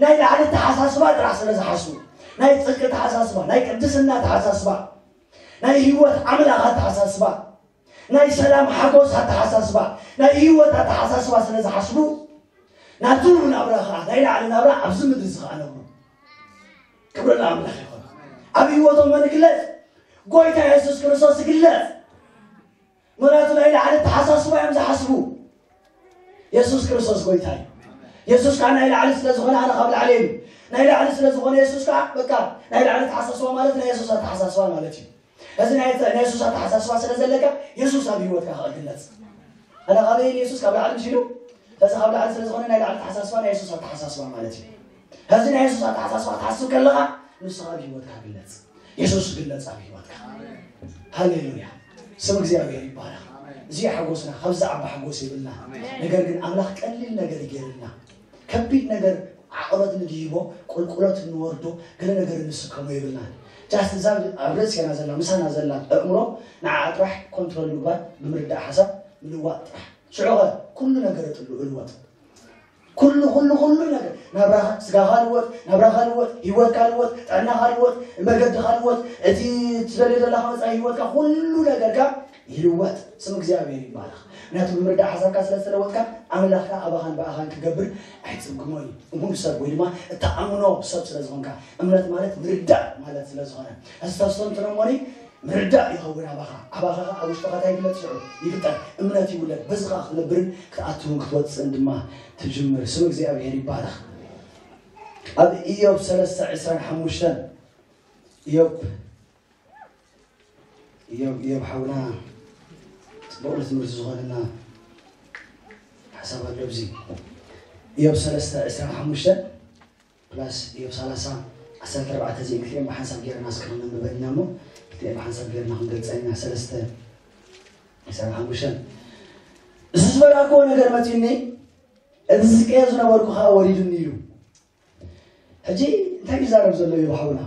ናይ ላዕሊ ተሓሳስባ ጥራሕ ስለ ዝሓስቡ፣ ናይ ጽድቂ ተሓሳስባ፣ ናይ ቅድስና ተሓሳስባ፣ ናይ ህይወት ኣምላኽ ኣተሓሳስባ፣ ናይ ሰላም ሓጎስ ኣተሓሳስባ፣ ናይ ህይወት ኣተሓሳስባ ስለ ዝሓስቡ፣ ናቱ ናብራ ኸዓ፣ ናይ ላዕሊ ናብራ ኣብዚ ምድሪ እዚ ኸዓ ነብሩ። ክብሪ ንኣምላኽ ይኹን። ኣብ ህይወቶም መን ይግለጽ? ጎይታ የሱስ ክርስቶስ ይግለጽ። ምኽንያቱ ናይ ላዕሊ ኣተሓሳስባ እዮም ዝሓስቡ። የሱስ ክርስቶስ ጎይታ እዩ። የሱስ ከዓ ናይ ላዕሊ ስለ ዝኾነ ኣነ ካብ ላዕሊ እዩ። ናይ ላዕሊ ስለ ዝኾነ የሱስ ከዓ በቃ ናይ ላዕሊ ኣተሓሳስባ ማለት ናይ የሱስ ኣተሓሳስባ ማለት እዩ። እዚ ናይ ናይ የሱስ ኣተሓሳስባ ስለ ዘለካ የሱስ ኣብ ህይወትካ ክግለጽ። ኣነ ካበይ የሱስ ካብ ላዕሊ ምሽ ኢሉ? እዚ ካብ ላዕሊ ስለ ዝኾነ ናይ ላዕሊ ኣተሓሳስባ ናይ የሱስ ኣተሓሳስባ ማለት እዩ። እዚ ናይ የሱስ ኣተሓሳስባ ክትሓስብ ከለኻ ንስኻ ኣብ ህይወትካ ግለጽ። የሱስ ግለጽ ኣብ ህይወትካ። ሃሌሉያ። ስም እግዚኣብሔር ይባረኽ። እዚ ሓጎስና ካብዚ ዓቢ ሓጎስ የብልና። ነገር ግን ኣምላኽ ቀሊል ነገር ይገርልና። ከቢድ ነገር ዓቕበት ንድይቦ፣ ቁልቁለት ንወርዶ፣ ገለ ነገር ንስከሞ የብልና። ጃስት እዛ ኣብ ርእስና ዘላ ምሳና ዘላ ኣእምሮ ንዓ ጥራሕ ኮንትሮል ምግባር ብምርዳእ ሓሳብ ምልዋጥ ጥራሕ። ሽዑኸ ኩሉ ነገር ጥሉ እልወጥ። ኩሉ ኩሉ ኩሉ ነገር ናብራኻ ስጋኻ ልወጥ፣ ናብራኻ ልወጥ፣ ህይወትካ ልወጥ፣ ጥዕናኻ ልወጥ፣ መገድኻ ልወጥ፣ እቲ ትደልዮ ዘለኻ መጻኢ ህይወትካ ኩሉ ነገርካ ይልወጥ። ስም እግዚኣብሔር ይባረኽ። ምክንያቱ ብምርዳእ ሓሳብካ ስለ ዝተለወጥካ ኣምላኽካ ኣባኻን ብኣኻን ክገብር ኣይጽግሞን እዩ። እሙን ሰብ ወይ ድማ እተኣምኖ ሰብ ስለ ዝኾንካ እምነት ማለት ምርዳእ ማለት ስለ ዝኾነ እዚ ተስተንትኖ እሞኒ ምርዳእ ይኸውን ኣባኻ ኣባኻ ኣብ ውሽጥኻ እንታይ ይግለጽ ሽዑ ይፍጠር እምነት ይውለድ በዝኻ ክትነብርን ክትኣትውን ክትወፅእን ድማ ትጅምር ስም እግዚኣብሔር ይባረኽ ኣብ ኢዮብ ሰለስተ ዕስራን ሓሙሽተን ኢዮብ ኢዮብ ኢዮብ ሓውና ፅቡቕ ንትምህርቲ ዝኾነና ሓሳብ ኣሎ ኣብዚ ኢዮብ ሰለስተ ዕስራን ሓሙሽተን ፕላስ ኢዮብ ሰላሳ ዓሰርተ ኣርባዕተ እዚአን ክልቲአን ብሓንሳብ ጌርና እስከ ክነንብበን ኢና እሞ ክልቲአን ብሓንሳብ ጌርና ክንገልፀን ኢና ሰለስተ ዕስራን ሓሙሽተን እዚ ዝበላክዎ ነገር መፂኡኒ እዚ ዝቀየ ዝነበርኩ ከዓ ወሪዱኒ ኢሉ ሕጂ እንታይ ይዛረብ ዘሎ ኢዮብ ሓውና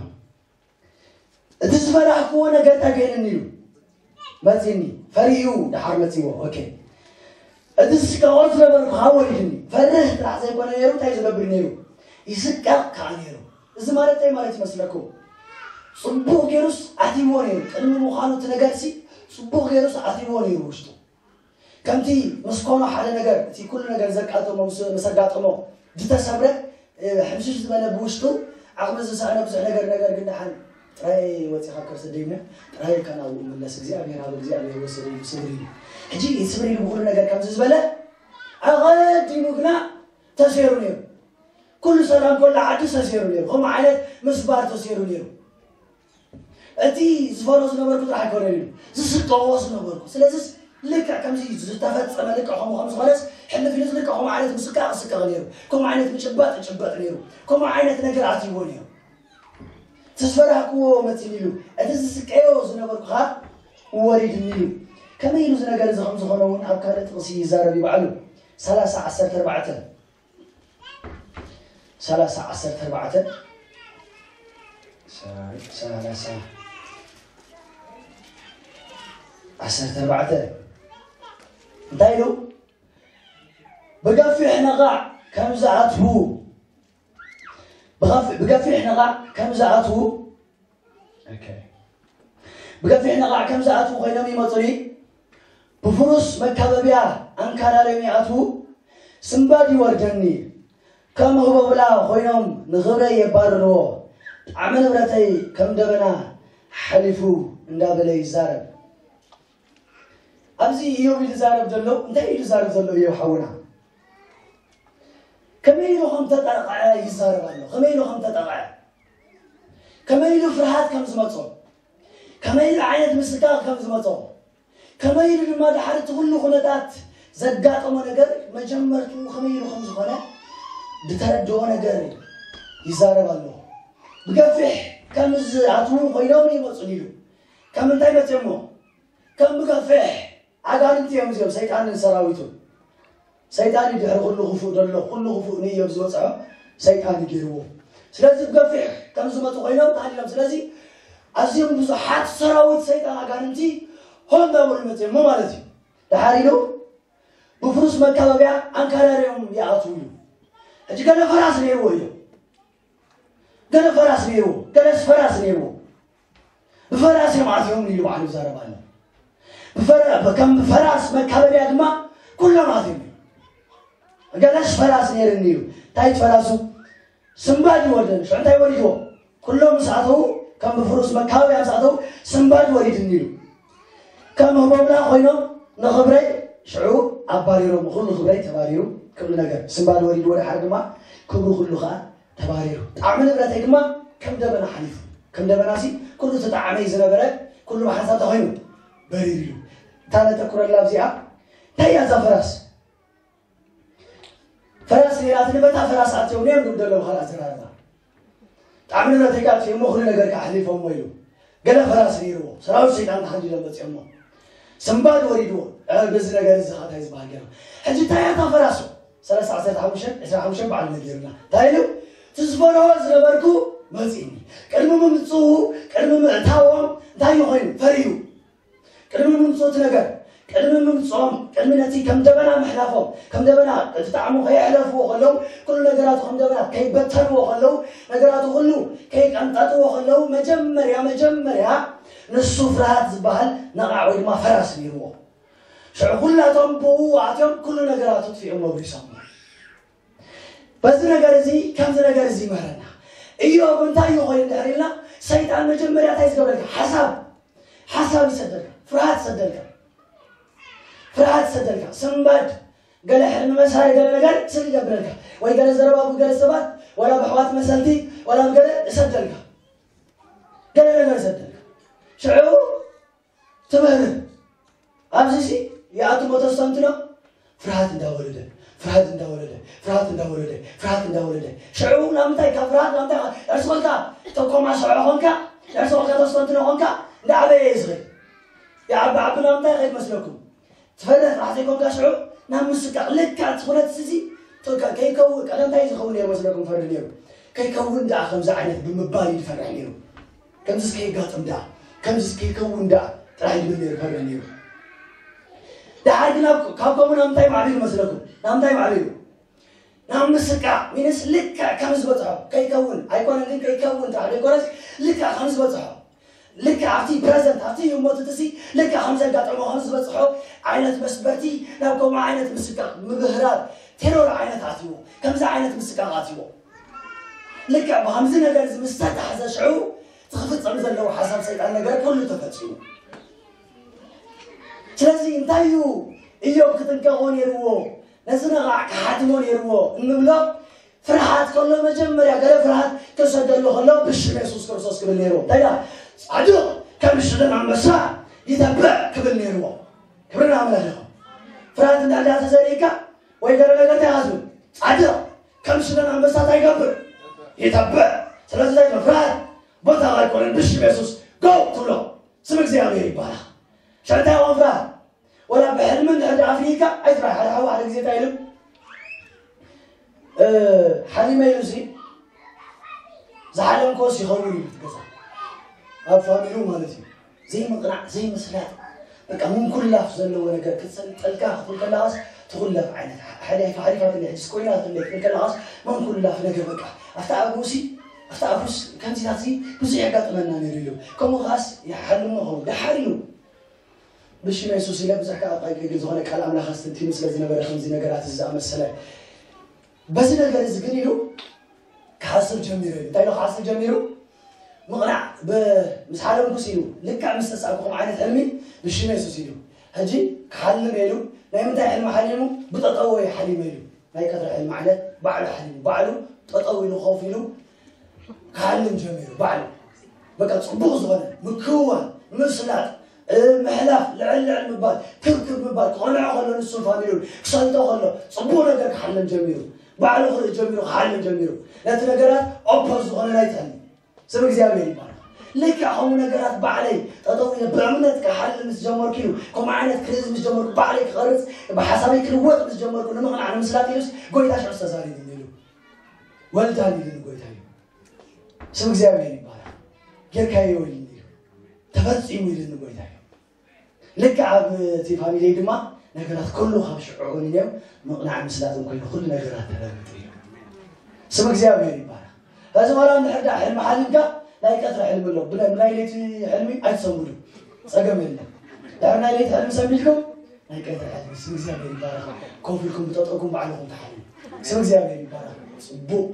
እቲ ዝፈራህክዎ ነገር እንታይ ኮይኑኒ እዩ መፂኒ? ፈሪሁ ደሓር መፂዎ። ኦኬ፣ እቲ ዝስቀቆ ዝነበርኩ ካብ ወሪድኒ። ፈርህ ጥራሕ ዘይኮነ ነይሩ፣ እንታይ ዝገብር ነይሩ? ይስቀቕ ከዓ ነይሩ። እዚ ማለት እንታይ ማለት ይመስለኩም? ፅቡቕ ገይሩስ ኣትይዎ ነይሩ። ቅድሚ ምዃኑ እቲ ነገርሲ ፅቡቕ ገይሩስ ኣትይዎ ነይሩ ውሽጡ። ከምቲ ምስ ኮኖ ሓደ ነገር፣ እቲ ኩሉ ነገር ዘጋጠሞ፣ ምስ ኣጋጠሞ ዝተሰብረ፣ ሕምሽሽ ዝበለ ብውሽጡ ዓቕሚ ዝሰኣነ ብዙሕ ነገር፣ ነገር ግን ደሓን ጥራይ ወፂኻ ከርሰ ደይነ ጥራይ ኢልካ ናብኡ ምለስ፣ እግዚኣብሔር ኣብ እግዚኣብሔር ወሰደ ኢሉ ስብር ኢሉ። ሕጂ ስብር ኢሉ ብኩሉ ነገር ከምዚ ዝበለ ኣቐዲሙ ግና ተሰይሩ ነይሩ። ኩሉ ሰላም ኮላ ዓዲ ተሰይሩ ነይሩ። ከምኡ ዓይነት ምስባር ተሰይሩ ነይሩ። እቲ ዝፈሮ ዝነበርኩ ጥራሕ ኣይኮነን እዩ ዝስቀዎ ዝነበርኩ። ስለዚስ ልክዕ ከምዚ ዝተፈጸመ ልክዕ ከምኡ ከም ዝኾነስ ሕልፍ ኢሉስ ልክዕ ከምኡ ዓይነት ምስቃቕ ይስቀቕ ነይሩ። ከምኡ ዓይነት ምጭባጥ ይጭበጥ ነይሩ። ከምኡ ዓይነት ነገር ኣትይዎ ነይሩ። እቲ ዝፈራህክዎ መፂኒ ኢሉ፣ እቲ ዝስቀዮ ዝነበርኩ ኸዓ ወሪድኒ ኢሉ። ከመይ ኢሉ እዚ ነገር እዚ ከም ዝኾነ እውን ኣብ ካልእ ጥቕሲ ይዛረብ እዩ ባዕሉ። ሰላሳ ዓሰርተ ኣርባዕተ፣ ሰላሳ ዓሰርተ ኣርባዕተ፣ ሰላሳ ዓሰርተ ኣርባዕተ እንታይ ኢሉ? ብገፊሕ ነቓዕ ከም ዝኣትዉ፣ ብገፊ- ብገፊሕ ነቓዕ ከም ዝኣትዉ፣ ኦኬ፣ ብገፊሕ ነቓዕ ከም ዝኣትዉ ኮይኖም ይመጹኒ። ብፍሩስ መካበብያ ኣንካላልዮም ይኣትዉ። ስንባድ ይወርደኒ። ከም ህቦብላ ኮይኖም ንኽብረይ የባርርዎ። ጣዕሚ ንብረተይ ከም ደበና ሓሊፉ እንዳበለ ይዛረብ። ኣብዚ ኢዮብ ይዛረብ ዘሎ፣ እንታይ እዩ ዝዛረብ ዘሎ ኢዮብ ሓውና? ከመይ ኢሉ ከም ተጠቕዐ ይዛረብ ኣሎ። ከመይ ኢሉ ከም ተጠቕዐ፣ ከመይ ኢሉ ፍርሃት ከም ዝመጾ፣ ከመይ ኢሉ ዓይነት ምስካር ከም ዝመጾ፣ ከመይ ኢሉ ድማ ድሓር እቲ ኩሉ ኩነታት ዘጋጠሞ ነገር መጀመርትኡ ከመይ ኢሉ ከም ዝኾነ ዝተረድኦ ነገር ይዛረብ ኣሎ። ብገፊሕ ከም ዝኣትዉ ኮይኖም ይመጹ ኢሉ። ከም እንታይ መጽዮሞ? ከም ብገፊሕ ኣጋንንቲ እዮም እዚኦም፣ ሰይጣንን ሰራዊቱን። ሰይጣን እዩ ድሕሪ ኩሉ ክፉእ ዘሎ፣ ኩሉ ክፉእ ንኢዮብ ዝበፅሖ ሰይጣን እዩ ገይርዎ። ስለዚ ብገፊሕ ከም ዝመፁ ኮይኖም ተሃሊሎም። ስለዚ ኣዝዮም ብዙሓት ሰራዊት ሰይጣን ኣጋንንቲ ሆን እንዳበሉ መፅዮሞ ማለት እዩ። ደሓር ኢሉ ብፍሩስ መካበብያ ኣንካላልዮም ይኣትዉ እዩ። ሕጂ ገለ ፈራስ ነይርዎ እዩ። ገለ ፈራስ ነይርዎ፣ ገለስ ፈራስ ነይርዎ። ብፈራስ እዮም ኣትዮም ኢሉ ባዕሉ ይዛረብ ኣሎ። ብፈራ- ከም ብፈራስ መካበብያ ድማ ኩሎም ኣትዮም እዮም። ገለስ ፈራስ ነይርኒ ኢሉ። እንታይ ፈራሱ? ስንባድ ይወርደን። ሽዑ እንታይ ወሪድዎ? ኩሎም ምስ ኣተዉ፣ ከም ብፍሩስ መካበብያ ምስ ኣተዉ፣ ስንባድ ወሪድኒ ኢሉ። ከም ህቦብላ ኮይኖም ንኽብረይ ሽዑ ኣባሪሮም። ኩሉ ክብረይ ተባሪሩ፣ ኩሉ ነገር። ስንባድ ወሪድዎ፣ ደሓር ድማ ክብሩ ኩሉ ከዓ ተባሪሩ። ጣዕሚ ንብረተይ ድማ ከም ደበና ሓሊፉ። ከም ደበና ሲ ኩሉ እቲ ጣዕመይ ዝነበረ ኩሉ ብሓንሳብ ተኾይኑ በሪሩ እዩ። እታ ነተኩረላ ኣብዚኣ፣ እንታይ እያ እዛ ፈራስ? ፈራስ ነይራትኒ፣ በታ ፈራስ ኣትዮም እዮም ዝብሉ ዘለዉ ካልእ ኣዘራርባ። ጣዕሚ ንብረተይ ከዓ ኣትዮም እሞ ኩሉ ነገር ከዓ ኣሕሊፎሞ ኢሉ። ገለ ፈራስ ነይርዎ፣ ሰራዊት ሰይጣን ተሃንዲዶም መፅዮሞ። ስንባድ ወሪድዎ። እ፣ በዚ ነገር እዚ ከዓ እንታይ ዝበሃል ገይሮም? ሕጂ እንታይ እያ እታ ፈራስ? ሰለስተ ዓሰርተ ሓሙሽተ ዕስራ ሓሙሽተ በዓል ነጊሩና። እንታይ ኢሉ? እቲ ዝፈርሆ ዝነበርኩ መፂኒ። ቅድሚ ምምፅኡ፣ ቅድሚ ምእታዎም እንታይ እዩ ኮይኑ? ፈሪሁ። ቅድሚ ምምፅኡ እቲ ነገር፣ ቅድሚ ምምፅኦም፣ ቅድሚ ነቲ ከም ደበና ምሕላፎም፣ ከም ደበና እቲ ጣዕሙ ከየሕለፍዎ ከለዉ፣ ኩሉ ነገራቱ ከም ደበና ከይበተንዎ ከለዉ፣ ነገራቱ ኩሉ ከይቀንጠጥዎ ከለዉ፣ መጀመርያ፣ መጀመርያ ንሱ ፍርሃት ዝበሃል ነቓዕ ወይ ድማ ፈራስ ነይርዎ። ሽዑ ኩላቶም ብኡ ኣትዮም ኩሉ ነገራቱ ጥፊኦም መብሪሶም። በዚ ነገር እዚ፣ ከምዚ ነገር እዚ ይምህረና። ኢዮብ እንታይ እዩ ኮይኑ ድሕር ኢልና፣ ሰይጣን መጀመርያ እንታይ ዝገብረልካ? ሓሳብ፣ ሓሳብ ይሰደልካ፣ ፍርሃት ይሰደልካ፣ ፍርሃት ይሰደልካ። ስንባድ፣ ገለ ሕልሚ መሳሪ፣ ገለ ነገር ስል ይገብረልካ፣ ወይ ገለ ዘረባ ብገለ ሰባት፣ ወላ ብኣሕዋት መሰልቲ፣ ወላ ብገለ ይሰደልካ፣ ገለ ነገር ይሰደልካ። ሽዑ ትምህር። ኣብዚ ሲ ይኣቱ ሞ ተስተንትኖ፣ ፍርሃት እንዳወለደ፣ ፍርሃት እንዳወለደ፣ ፍርሃት እንዳወለደ፣ ፍርሃት እንዳወለደ። ሽዑ ናብ ምንታይ፣ ካብ ፍርሃት ናብ ምንታይ እርስ በልካ ተኮማስዖ ኾንካ፣ እርስ በልካ ተስተንትኖ ኾንካ፣ እንዳዓበየ እዩ ዝኸይድ። ይዓቢ ዓቢ ናብ ምንታይ ይኸይድ መስለኩም? ትፈርህ ጥራሕ ዘይኮንካ ሽዑ ናብ ምስቃቕ ልክዕ እቲ ኩነት እዚ ቶ-፣ ከ-፣ ከይከውን ቀደም እንታይ ዝኸውን ነይሩ መስለኩም ፈርድ ነይሩ? ከይከውን ደኣ ከምዚ ዓይነት ብምባል እዩ ዝፈርሕ ነይሩ። ከምዚስ ከየጋጥም ደኣ፣ ከምዚ ከይከውን ደኣ ጥራሕ ይብል ነይሩ፣ ፈርድ ነይሩ። ደሓር ግን ኣብ- ካብ ከምኡ ናብ እንታይ ማዕቢሉ መስለኩም? ናብ እንታይ ማዕቢሉ? ናብ ምስቃ ሚንስ ልክዕ ከም ዝበፅሖ ከይከውን ኣይኮነን ግን ከይከውን ጥራሕ ዘይኮነስ ልክዕ ከም ዝበፅሖ ልክዕ ኣብቲ ፕረዘንት ኣብቲ ህሞት እቲ ሲ ልክዕ ከም ዘጋጠሞ ከም ዝበፅሖ ዓይነት መስበርቲ ናብ ከምኡ ዓይነት ምስቃ ምብህራር ቴሮር ዓይነት ኣትዎ ከምዚ ዓይነት ምስቃ ኣትዎ ልክዕ ብከምዚ ነገር እዚ ምስ ተታሕዘ ሽዑ እቲ ክፍፀም ዘለዎ ሓሳብ ሰይጣን ነገር ኩሉ ተፈፂሙ ስለዚ እንታይ እዩ እዮብ ክጥንቀቆ ነይርዎ ነዚ ነቓዕ ክሓትሞ ነይርዎ እንብሎ ፍርሓት ከሎ መጀመርያ ገለ ፍርሓት ክሰደሉ ከሎ ብሽም የሱስ ክርስቶስ ክብል ነይርዎ እንታይ ዳ ጻድቕ ከም ሽደን ኣንበሳ ይተብዕ ክብል ነይርዎ ክብሪ ንኣምላኽ ይኹን ፍርሃት እንዳዳ ተዘሪእካ ወይ ገለ ነገር እንታይ ዝብል ጻድቕ ከም ሽደን ኣንበሳ እንታይ ይገብር ይተብዕ ስለዚ እንታይ ይብሎ ፍርሃት ቦታ ኣይኮነን ብሽም የሱስ ጎው ትብሎ ስም እግዚኣብሔር ይባረኽ ሸንታይ ኦም ፍርሃት ወላ ብሕልሚ እንድሕር ደኣ ኣፍሊካ ኣይትራይ ሓደ ሓዊ ሓደ ግዜ እንታይ ኢሉ ሓሊመ ኢሉ ሲ ዝሓለምኮስ ይኸውን እዩ ገዛ ኣብ ፋሚሉ ማለት እዩ ዘይምቕናዕ ዘይምስላጥ በቃ ምንኩላፍ ዘለዎ ነገር ክትሰልጠልካ ክትብል ከላስ ትኹለፍ ዓይነት ሓደ ሓሊፋ ትለ ሕጅስ ኮይና ትለ ክትብል ከላስ ምንኩላፍ ነገር በቃ ኣብታ ኣጉሲ ኣብታ ኣጉስ ከምዚታት ሲ ብዙሕ የጋጥመና ነይሩ ኢሉ ከምኡ ኸዓስ ይሓልሞ ኸውን ደሓር ኢሉ ብሽም የሱስ ኢለ ብዙሕ ከዓ ዝኾነ ቃል ኣምላኽ ኣስተንቲኑ ስለ ዝነበረ ከምዚ ነገራት እዚ ዝኣመሰለ በዚ ነገር እዚ ግን ኢሉ ክሓስብ ጀሚሩ እዩ እንታይ ኢሉ ክሓስብ ጀሚሩ ምቕናዕ ምስ ሓለምኩስ ኢሉ ልክዕ ምስ ተሳእኩኹም ዓይነት ሕልሚ ብሽም የሱስ ኢሉ ሕጂ ክሓልም ኢሉ ናይ ምንታይ ሕልሚ ሓሊሙ ብጠጠዎ እዩ ሓሊመ ኢሉ ናይ ቀትሪ ሕልሚ ዓይነት ባዕሉ ሓሊሙ ባዕሉ ጠጠው ኢሉ ኮፍ ኢሉ ክሓልም ጀሚሩ ባዕሉ በቃ ፅቡቕ ዝኾነ ምክውዋን ምስላጥ ምሕላፍ ልዕል ልዕል ምባል ክብክብ ምባል ክቐንዖ ከሎ ንሱን ፋሚሉን ክሰልጦ ከሎ ፅቡቕ ነገር ክሓልም ጀሚሩ ባዕሉ ክርኢ ጀሚሩ ክሓልም ጀሚሩ ነቲ ነገራት ኦፖዝ ዝኾነ ናይ ትሕልሚ ስም እግዚኣብሔር ይባረክ ልክዕ ከምኡ ነገራት ባዕለይ ጠጠው ኢለ ብእምነት ክሓልም ምስ ጀመርኩ ኢሉ ከምኡ ዓይነት ክርኢ ምስ ጀመርኩ ባዕለይ ክቐርፅ ብሓሳበይ ክልወጥ ምስ ጀመርኩ ንምቕናዕ ንምስላጥ ኢሉስ ጎይታ ሽዑ ዝተዛሪቡ ኢሉ ወልዳን ኢሉ ጎይታ እዩ ስም እግዚኣብሔር ይባረክ ጌርካዮ ኢሉ ተፈፂሙ ኢሉ ጎይታ እዩ ልክዕ ኣብ እቲ ፋሚሊ ድማ ነገራት ኩሉ ካብ ሽዑ ኮይኖም ምቕናዕ ምስላጥን ኮይኑ ኩሉ ነገራት ተለውጡ እዩ ስም እግዚኣብሔር ይባረክ ሕዚ ዋላ እንድሕር ዳ ሕልሚ ሓሊምካ ናይ ቀትሪ ሕልሚ ኣሎ ብናይ ለይቲ ሕልሚ ኣይትሰንብዱ ፀገም የለን ድሕር ናይ ለይቲ ሕልሚ ሰንቢድኩም ናይ ቀትሪ ሕልሚ ስም እግዚኣብሔር ይባረክ ኮፍ ኢልኩም ብጠጠውኩም ባዕልኩም ተሓልሙ ስም እግዚኣብሔር ይባረክ ፅቡቅ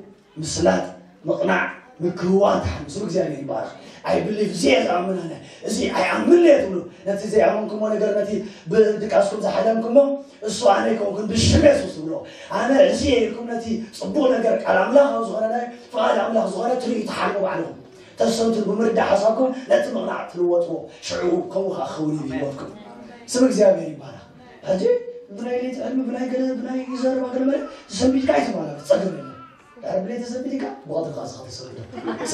ምስላጥ ምቕናዕ ምክውዋን ተሓልሙ ስም እግዚኣብሔር ይባረክ I believe እዚየ ዝኣምናለ እዚ ኣይኣምን እየ ትብሉ ነቲ ዘይኣመንኩሞ ነገር ነቲ ብድቃስኩም ዝሓለምኩሞ እሱ ኣነ ይከውንኩን ብሽም የሱስ ትብሎ ኣነ እዚ ኢልኩም ነቲ ፅቡቅ ነገር ቃል ኣምላኽ ኣብ ዝኾነ ናይ ፍቓድ ኣምላኽ ዝኾነ ትርእዩ ተሓልሙ ባዕልኹም ተሰንቱን ብምርዳእ ሓሳብኩም ነቲ ምቕናዕ ትልወጥዎ ሽዑ ከምኡ ከዓ ክኸውን እዩ ህይወትኩም ስም እግዚኣብሔር ይባረክ ሕጂ ብናይ ለይቲ ዕልሚ ብናይ ገለ ብናይ ዘረባ ገለ መለ ተሰንቢድካ ኣይትማላ ፀገም የለ ድሕሪ ብለይ ተሰንቢድካ ብቐትሪ ከዓ ዝኻ ተሰንቢዶ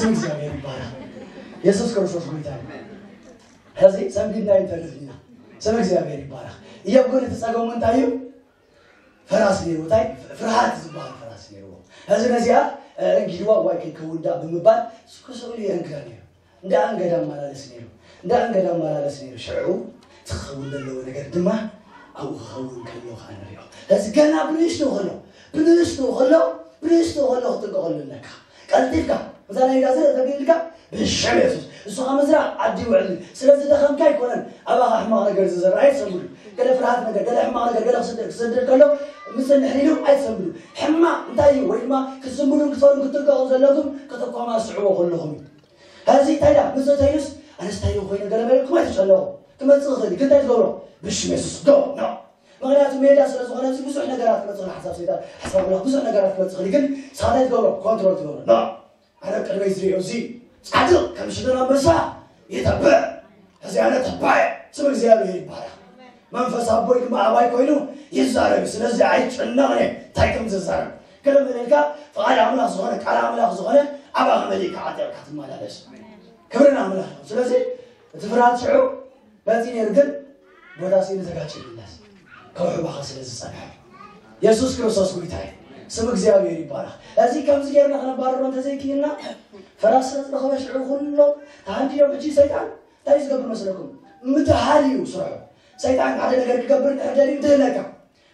ስም እግዚኣብሔር ይባረክ የሱስ ክርስቶስ ጎይታ እዩ ሕዚ ሰንቢድና ይንተርፍ ኢና ስም እግዚኣብሔር ይባረክ እዮብ ግን እቲ ፀገሙ እንታይ እዩ ፈራስ ነይሩ እንታይ ፍርሃት ዝበሃል ፈራስ ነይርዎ ሕዚ ነዚኣ እንጊድዋ ዋይ ከይከውን ዳ ብምባል ስኩስሉ የንግዳ ነይሩ እንዳ እንገዳ ኣመላለስ ነይሩ እንዳ እንገዳ ኣመላለስ ነይሩ ሽዑ ትኸውን ዘለዎ ነገር ድማ ኣብኡ ክኸውን ከሎ ከዓ ንሪኦ ሕዚ ገና ብንእሽቱ ከሎ ብንእሽቱ ከሎ ብንእሽቱ ከሎ ክትጥቀሉ ኣለካ ቀልጢፍካ እዛ ናይ ጋዘ ተቢልካ ብሽም የሱስ እሱ ከዓ ምዝራእ ዓዲ ውዕል ስለ ዝደኸምካ ኣይኮነን ኣባኻ ሕማቕ ነገር ዝዘራ ኣይትሰንብዱ ገለ ፍርሃት ነገር ገለ ሕማቕ ነገር ገለ ክስደድ ክስደድ ከሎ ምፅንሕ ኢሉ ኣይትሰንብዱ ሕማቕ እንታይ እዩ ወይ ድማ ክትዝንብዱን ክትፈሩን ክትጥንቀቑ ዘለኩም ከተኳማስዕዎ ከለኹም እዩ ሕዚ እንታይ ዳ ምስ እተዩስ ኣነስታዩ ኮይነ ገለ መለኩም ኣይትጨነቑ ክመፅእ ይኽእል ግን እንታይ ትገብሮ ብሽም የሱስ ዶ ኖ ምክንያቱ ሜዳ ስለ ዝኾነ እዚ ብዙሕ ነገራት ክመፅእ ሓሳብ ሰይጣን ሓሳብ ኣምላኽ ብዙሕ ነገራት ክመፅእ ይኽእል ግን ሳታይ ትገብሮ ኮንትሮል ትገብሮ ኖ ኣነ ቅድመይ ዝሪኦ እዚ ጻድቕ ከም ሽደን ኣንበሳ ይተብዕ። እዚ ኣነ ተባዕ ስም እግዚኣብሔር ይባረኽ። መንፈስ ኣቦይ ድማ ኣባይ ኮይኑ ይዛረብ። ስለዚ ኣይጨነቕን እየ እንታይ ከም ዝዛረብ። ገለ መለ ኢልካ ፍቓድ ኣምላኽ ዝኾነ ቃል ኣምላኽ ዝኾነ ኣባኻ መሊእካ ዓጢቕካ ትመላለስ። ክብሪ ንኣምላኽ ይኹን። ስለዚ እቲ ፍርሃት ሽዑ በቲ ነይሩ ግን ቦታ ስኢኑ ተጋጭ ይምለስ። ከውሕባኻ ስለ ዝጸንሐ። የሱስ ክርስቶስ ጎይታ እዩ። ስም እግዚኣብሔር ይባረኽ። እዚ ከምዚ ጌርና ክነባርሮ እንተዘይክኢልና ፈራስ ስለ ዝረኸበ ሽዑ ኩሎም ተሃንዲዶም። ሕጂ ሰይጣን እንታይ ዝገብር መስለኩም? ምድሃል እዩ ስርሑ። ሰይጣን ሓደ ነገር ክገብር እንድሕር ደልዩ ድህለካ፣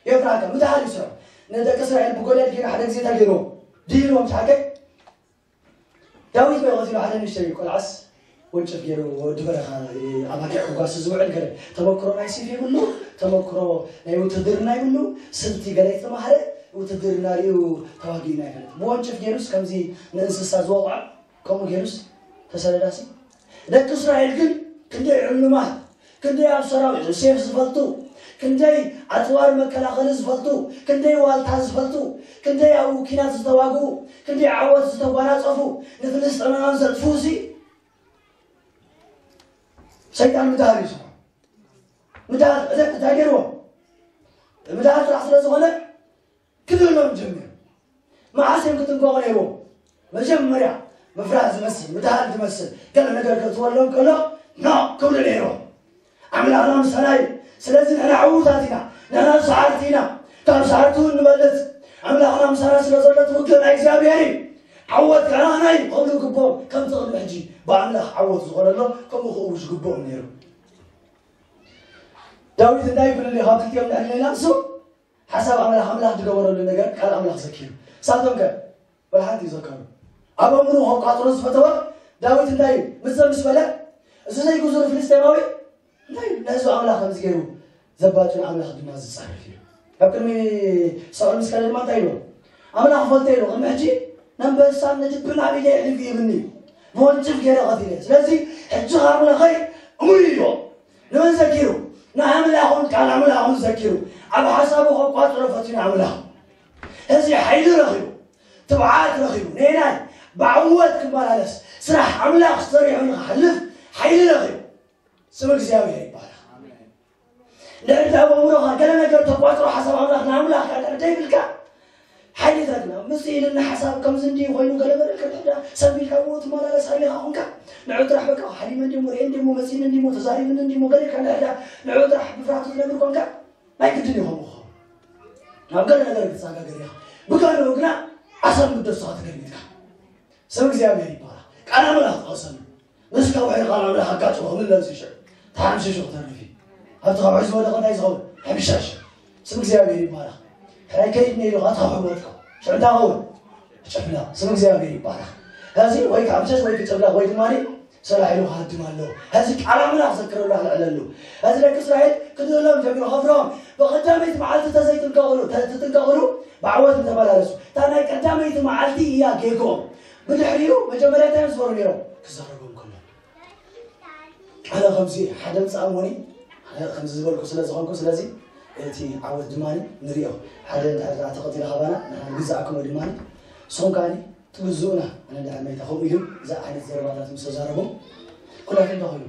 የፍራካ፣ ምድሃል እዩ ስርሑ። ንደቂ እስራኤል ብጎልያድ ጌና ሓደ ግዜ እንታይ ገይርዎም? ድሂልዎም። ሓቀይ ዳዊት ወይ ቀቲሉ ሓደ ንእሽተይ ቆልዓስ ወንጭፍ ገይሩ ወዲ በረኻ ኣባጊዕ ክጓሲ ዝውዕል ገለ ተመክሮ ናይ ሲፍ የብሉ፣ ተመክሮ ናይ ውትድርና የብሉ፣ ስልቲ ገለ የተማህረ ውትድርና ሪኡ ተዋጊኡ ናይ ፈለጥ። ብወንጭፍ ገይሩስ ከምዚ ንእንስሳ ዝወቕዖ ከምኡ ገይሩስ ተሰደዳሲ። ደቂ እስራኤል ግን ክንደይ ዕሉማት፣ ክንደይ ኣብ ሰራዊት ሴፍ ዝፈልጡ፣ ክንደይ ኣጽዋር መከላኸሊ ዝፈልጡ፣ ክንደይ ዋልታ ዝፈልጡ፣ ክንደይ ኣብ ኪናት ዝተዋግኡ፣ ክንደይ ዓወት ዝተጓናጸፉ፣ ንፍልስጤማውያን ዘጥፍኡ ሲ ሰይጣን ምድሃል እዩ ስርሑ። ምድሃል እተ-፣ እንታይ ገይርዎ? ምድሃል ጥራሕ ስለ ዝኾነ ክድህሎም ጀሚሩ። መዓስ እዮም ክጥንቀቑ ነይርዎም? መጀመርያ ምፍራህ ዝመስል፣ ምድሃል ዝመስል ገለ ነገር ከእትወሎም ከሎ፣ ኖ ክብሉ ነይርዎም። ኣምላኽና ምሳና እዩ። ስለዚ ንሕና ዕዉታት ኢና፣ ንሕና ሰዓርቲ ኢና፣ ካብ ሰዓርቲ እውን ንበልጽ። ኣምላኽና ምሳና ስለ ዘሎ እቲ ውግእ ናይ እግዚኣብሔር እዩ። ዓወት ከዓ ናህና እዩ ክብሉ ግብኦም፣ ከምቲ ቅድሚ ሕጂ ብኣምላኽ ዓወት ዝኾነሎም ከምኡ ክእውጅ ግብኦም ነይሩ። ዳዊት እንታይ ይብል ኣሎ? ካብ ክልቲኦም ንሕና ኢና እሱ ሓሳብ ኣምላኽ፣ ኣምላኽ ዝገበረሉ ነገር፣ ቃል ኣምላኽ ዘኪሩ። ንሳቶም ከ ወላ ሓንቲ ይዘከሩ። ኣብ ኣእምሮ ከቋጽሮ ዝፈተወ ዳዊት እንታይ እዩ? ምጽእ ምስ በለ፣ እዚ ዘይግዙር ፍልስጤማዊ እንታይ እዩ? ነዚ ኣምላኽ ከምዚ ገይሩ ዘባጭን ኣምላኽ ድማ ዝጸርፍ እዩ። ኣብ ቅድሚ ሳኦል ምስ ከደ ድማ እንታይ ኢሉ? ኣምላኽ ፈልጠ ኢሉ፣ ቅድሚ ሕጂ ነንበሳን ንድብን ኣብ ኢደ የሕሊፉ ይህብኒ እዩ። ብወንጭፍ ገይረ ቀቲለ። ስለዚ ሕጂ ካብ ኣምላኸይ እሙን እዩ። ንመን ዘኪሩ? ንኣምላኹን ቃል ኣምላኹን ዘኪሩ። ኣብ ሓሳቡ ከቋጽሮ ፈቲኑ ኣምላኽ። እዚ ሓይሊ ረኺቡ፣ ትብዓት ረኺቡ፣ ነናይ ብዓወት ክመላለስ፣ ስራሕ ኣምላኽ ሰሪሑ ንኽሓልፍ ሓይሊ ረኺቡ። ስም እግዚኣብሔር ይባረኽ። እንድሕር ኣብ ኣእምሮኻ ገለ ነገር ተቋጽሮ ሓሳብ ኣምላኽ ንኣምላኽ ከኣ እንድሕር ደይብልካ፣ ሓይሊ ትረክብ። ምስ ኢልና ሓሳብ ከምዚ እንዲ ኮይኑ ገለ ገለ ከድሕዳ ሰብ ኢልካ እሞ ትመላለስ ሃሊኻ ኾንካ፣ ንዑ ጥራሕ በቃ ሓሊመ እንዲሞ፣ ርእየ እንዲሞ፣ መጺእኒ እንዲሞ፣ ተዛሪብኒ እንዲሞ፣ ገለ ኢልካ እንድሕዳ ንዑ ጥራሕ ብፍርሃት ትነብር ኮንካ፣ ናይ ግድን እዩ ከምኡ ክኸውን። ናብ ገለ ነገር ክትሰጋገር ኢኻ። ብገለኡ ግና ዓሰብ ምደስኻ ተገልቢጥካ። ስም እግዚኣብሔር ይባረኽ። ቃል ኣምላኽ ተቐሰኑ። ምስ ከውሒ ቃል ኣምላኽ ኣጋጭዎ ክምለስ እዩ ሽዑ። ተሓምሺሹ ክተርፍ እዩ። ኣብቲ ከውሒ ዝወደቐ እንታይ ዝኸውን? ሕምሻሽ። ስም እግዚኣብሔር ይባረኽ። ሕራይ ከይድ ነይሩ፣ ኣብቲ ከውሒ ወድቀ። ሽዑ እንታይ ኸውን? ጨፍላቕ። ስም እግዚኣብሔር ይባረኽ። ሕዚ ወይ ክሕምሸሽ ወይ ክጨፍላቕ ወይ ድማ ሰላሕ ኢሉ ክሃድም ኣለዎ። ሕዚ ቃል ኣምላኽ ዘክረሉ ኣልዕለሉ። ሕዚ ደቂ እስራኤል ክድህሎም ጀሚሩ ከፍርሆም። ብቐዳመይቲ መዓልቲ ተዘይጥንቀቕሉ፣ ተ-፣ ትጥንቀቕሉ ብዓወት እንተመላለሱ። እታ ናይ ቀዳመይቲ መዓልቲ እያ ጌግኦም። ብድሕሪኡ መጀመርያ እንታይ እዮም ዝበሩ ነይሮም? ክዛረቦም ከሎ። ኣነ ከምዚ ሓደ ምጻእ እሞኒ፣ ኣነ ከምዚ ዝበልኩ ስለ ዝኾንኩ፣ ስለዚ እቲ ዓወት ድማ ንሪኦ። ሓደ እንድሕር ደኣ ተቐቲለ ካባና፣ ንሕና ንግዛእኩም ድማ። ንስኹም ከኣ ትግዝኡና። ኣነ እንድሕር መይታ ከምኡ ኢሉ፣ እዚ ዓይነት ዘረባታት ምስ ተዛረቦም፣ ኩላቶም እንታይ ኮይኑ?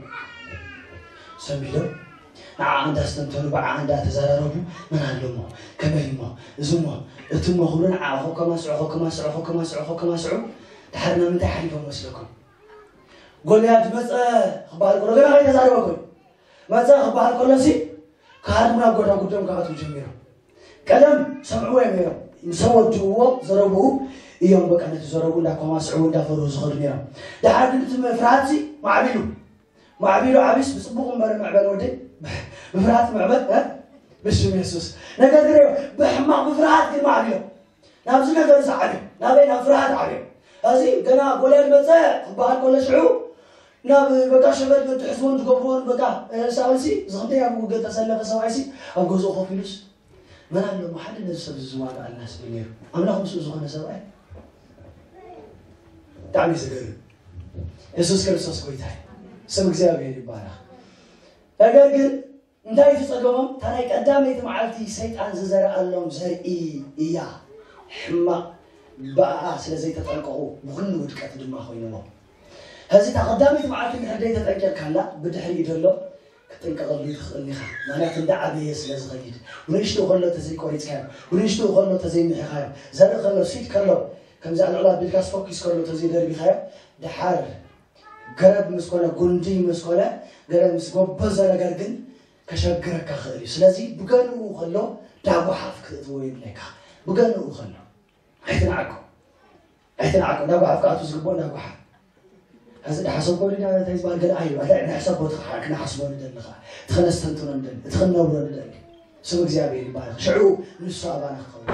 ሰንቢዶም፣ ንዓ እንዳ ኣስተንተኑ፣ ብዓ እንዳ ተዘራረቡ፣ መን ኣሎ እሞ? ከመይ እሞ? እዚ እሞ? እቲ እሞ ክብሉ ንዓ ኮ ከማስዑ፣ ኮ ከማስዑ፣ ኮ ከማስዑ፣ ኮ ከማስዑ፣ ድሓር ናብ ምንታይ ሓሊፎም መስለኩም? ጎልያድ መጸ ክበሃል ከሎ፣ ገና ከይተዛረበ እኮ እዩ። መጸ ክበሃል ከሎሲ፣ ክሃድሙ ናብ ጎዳጉዶም ክኣትዉ ጀሚሮም። ቀደም ሰምዕዎ እዮም ነይሮም። ምስ ኣወድእዎ ዘረብኡ እዮም በቃ ነቲ ዘረብኡ እንዳኮማስዕዎ እንዳፈርሁ ዝኸዱ ነይሮም። ደሓር ግን እቲ ፍርሃትሲ ማዕቢሉ። ማዕቢሉ ዓብዩስ ብጽቡቕ እምበር ምዕበል ወደይ፣ ብፍርሃት ምዕበል፣ እ? ብሽም የሱስ። ነገር ግን ብሕማቕ ብፍርሃት ግን ማዕቢሎም። ናብዚ ነገር እዚ ዓብዮም። ናበይ? ናብ ፍርሃት ዓብዮም። እዚ ገና ጎልያድ መጸ ክበሃል ከሎ ሽዑ ናብ በቃ ሸበል በቲ ሕዝቦን ዝገብርዎን በቃ፣ እ፣ ሳኦልሲ እዚ ክንደይ ኣብ ውግእ ተሰለፈ ሰብኣይሲ ኣብ ገዝኡ ኮፍ ኢሉስ መን ኣሎ እሞ ሓደ ነዚ ሰብ እዚ ዝዋጋኣልና ስብል ነይሩ። ኣምላኽ ምስኡ ዝኾነ ሰብኣይ ብጣዕሚ እዩ ዝገርም። የሱስ ክርስቶስ ጎይታ እዩ። ስም እግዚኣብሔር ይባረኽ። ነገር ግን እንታይ እቲ ጸገሞም? እታ ናይ ቀዳመይቲ መዓልቲ ሰይጣን ዝዘርኣሎም ዘርኢ እያ። ሕማቕ ብኣኣ ስለ ዘይተጠንቀቑ ብኹሉ ውድቀት ድማ ኮይንዎም። ሕዚ እታ ቀዳመይቲ መዓልቲ እንድሕር ዘይተጠንቂቕካላ ብድሕሪኡ ዘሎ ክትጥንቀቐሉ ኣይትኽእልን ኢኻ። ምኽንያቱ እንዳዓበየ ስለ ዝኸይድ። ብንእሽትኡ ከሎ ተዘይቆሪጽካዮ፣ ብንእሽትኡ ከሎ ተዘይምሒኻዮ፣ ዘርኢ ከሎ፣ ሲድ ከሎ፣ ከምዚ ኣልዕል ኣቢልካስ ፎኪስ ከሎ ተዘይደርቢኻዮ፣ ደሓር ገረብ ምስ ኮነ፣ ጉንዲ ምስ ኮነ፣ ገረብ ምስ ጎበዘ ነገር ግን ከሸግረካ ክእል እዩ። ስለዚ ብገንኡ ከሎ ዳጓሓፍ ክትእትዎ የድልየካ። ብገንኡ ከሎ ኣይትንዓቆ። ኣይትንዓቆ። ዳጓሓፍ ክኣቱ ዝግብኦ ዳጓሓፍ። ሕዚ ድሓሰብ ኮይኑ እንታይ ዝበሃል ገለ ኣዩ ኣታ ንሕሰቦ እቲ ክሓ- ክነሓስቦ ንደሊ ኸዓ እቲ ክነስተንትኖ ንደሊ እቲ ክንነብሮ ንደሊ ስም እግዚኣብሔር ይባረክ ሽዑ ንሱ ኣባና ክኸውን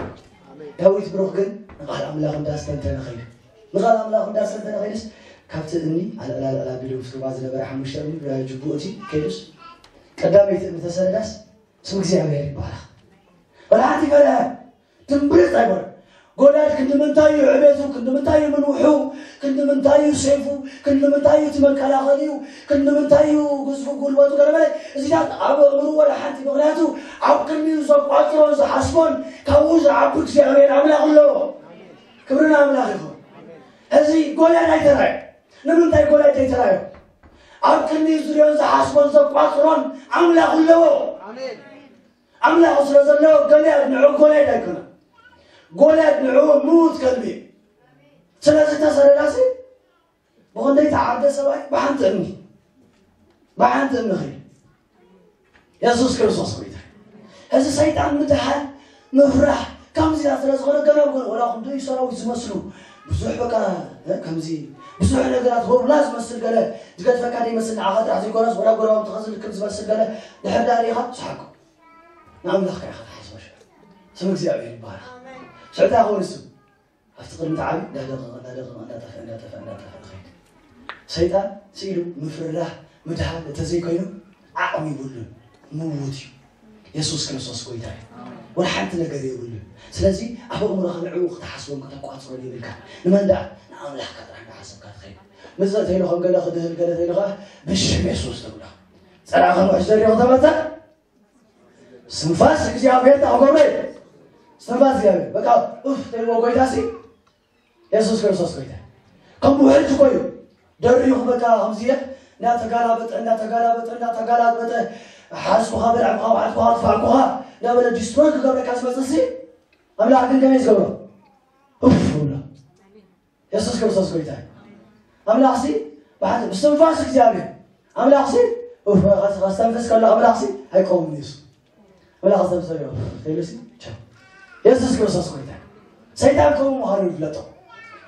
ዳዊት ብሩክ ግን ንቃል ኣምላኽ እንዳስተንተነ ኸይዱ ንቃል ኣምላኽ እንዳስተንተነ ኸይዱስ ካብቲ እምኒ ኣልዕላ ኣልዕላ ቢሉ ፍትዋ ዝነበረ ሓሙሽተ እምኒ ብጅቡኡ እቲ ከይዱስ ቀዳመይቲ እምኒ ተሰነዳስ ስም እግዚኣብሔር ይባረክ ወላ ሓንቲ ፈለሀ ድንብርፅ ኣይኮነ ጎዳድ ክንዲ ምንታይ እዩ ዕቤቱ ክንዲ ምንታይ እዩ ምንውሑ ክንዲ ምንታይ እዩ ሴፉ ክንዲ ምንታይ እዩ እቲ መከላኸሊኡ ክንዲ ምንታይ እዩ ግዝፉ ጉልበቱ ገለመለ እዚታት ኣብ እምሩ ወላ ሓንቲ ምክንያቱ ኣብ ክንዲኡ ዘቋፅሮን ዝሓስቦን ካብኡ ዝዓቢ እግዚኣብሔር ኣምላኽ ኣለዎ ክብርን ኣምላኽ ይኹን እዚ ጎዳድ ኣይተራዮ ንምንታይ ጎዳድ ኣይተራዮ ኣብ ክንዲኡ ዝሪኦን ዝሓስቦን ዘቋፅሮን ኣምላኽ ኣለዎ ኣምላኽ ስለ ዘለዎ ገሊያድ ንዑ ጎልያድ ኣይኮነን። ጎልያድ ንዑ ምዉት ከልቢ እዩ። ስለዚ ተሰረዳሲ ብኽንደይ ተዓርደ ሰብኣይ ብሓንቲ እምኒ ብሓንቲ እምኒ ኸይዱ። የሱስ ክርስቶስ ጎይታ። እዚ ሰይጣን ምድሃል ምፍራሕ ከምዚ ስለ ዝኾነ ገና ጎ- ወላ ክንደይ ሰራዊት ዝመስሉ ብዙሕ በቃ እ፣ ከምዚ ብዙሕ ነገራት ወብላ ዝመስል ገለ ዝገድፈካ ደይመስል ንዓኻ ጥራሕ ዘይኮነስ ወላ ጎረባብቲ ከዝልክም ዝመስል ገለ ድሕር ዳኣ ርኢኻ ትስሓቆ ንኣምላኽካ ኢኻ ትሓስቦ ሽዑ ስም እግዚኣብሔር ይባረኽ ሽዑ እንታይ ይኸውን እሱ ኣብቲ ቅድሚ ተዓቢ እንዳደቐቐ እንዳደቐቐ እንዳጠፍአ እንዳጠፍአ እንዳጠፍአ ይኸይድ ሰይጣን ስኢሉ ምፍርራህ ምድሃል እንተዘይኮይኑ ዓቕሚ ይብሉን ምውት እዩ የሱስ ክርስቶስ ጎይታ እዩ ወላ ሓንቲ ነገር የብሉን ስለዚ ኣብ ኣእምሮኻ ንዕኡ ክትሓስቦን ከተቋፅሮን የብልካ ንመን ደኣ ንኣምላኽካ ጥራሕ እንዳሓሰብካ ትኸይድ ምዘ ተይሉ ከም ገለ ክድህል ገለ ተይሉ ከዓ ብሽም የሱስ ተብሎ ፀላእኻ ምሕሽ ዘሪኹ ተመተ ስንፋስ እግዚኣብሔር ተኣጎበ ስንፋስ እግዚኣብሔር በቃ እፍ ተይልዎ ጎይታ ሲ የሱስ ክርስቶስ ጎይታ ከም ውሕጅ እኮ እዩ ደሪኹ በቃ ከምዚ ኢለ እንዳተጋላበጠ እንዳተጋላበጠ እንዳተጋላበጠ ሓዝኩኻ በላዕኩኻ ውሓጥኩኻ ኣጥፋእኩኻ እንዳበለ ዲስትሮይ ክገብረካ ዝመፅእ ሲ ኣምላኽ ግን ከመይ ዝገብሮ እፍ ብሎ የሱስ ክርስቶስ ጎይታ እዩ ኣምላኽሲ ብሓንቲ ብስትንፋስ እግዚኣብሔር ኣምላኽሲ ኡፍ፣ ከስተንፍስ ከሎ ኣምላኽሲ ኣይቀውምን እዩ ኣምላኽ ዝተምሰለ እዩ ኢሉሲ ቻው የሱስ ክርስቶስ ጎይታ እዩ ሰይጣን ከምኡ ምዃኑ ንፍለጦ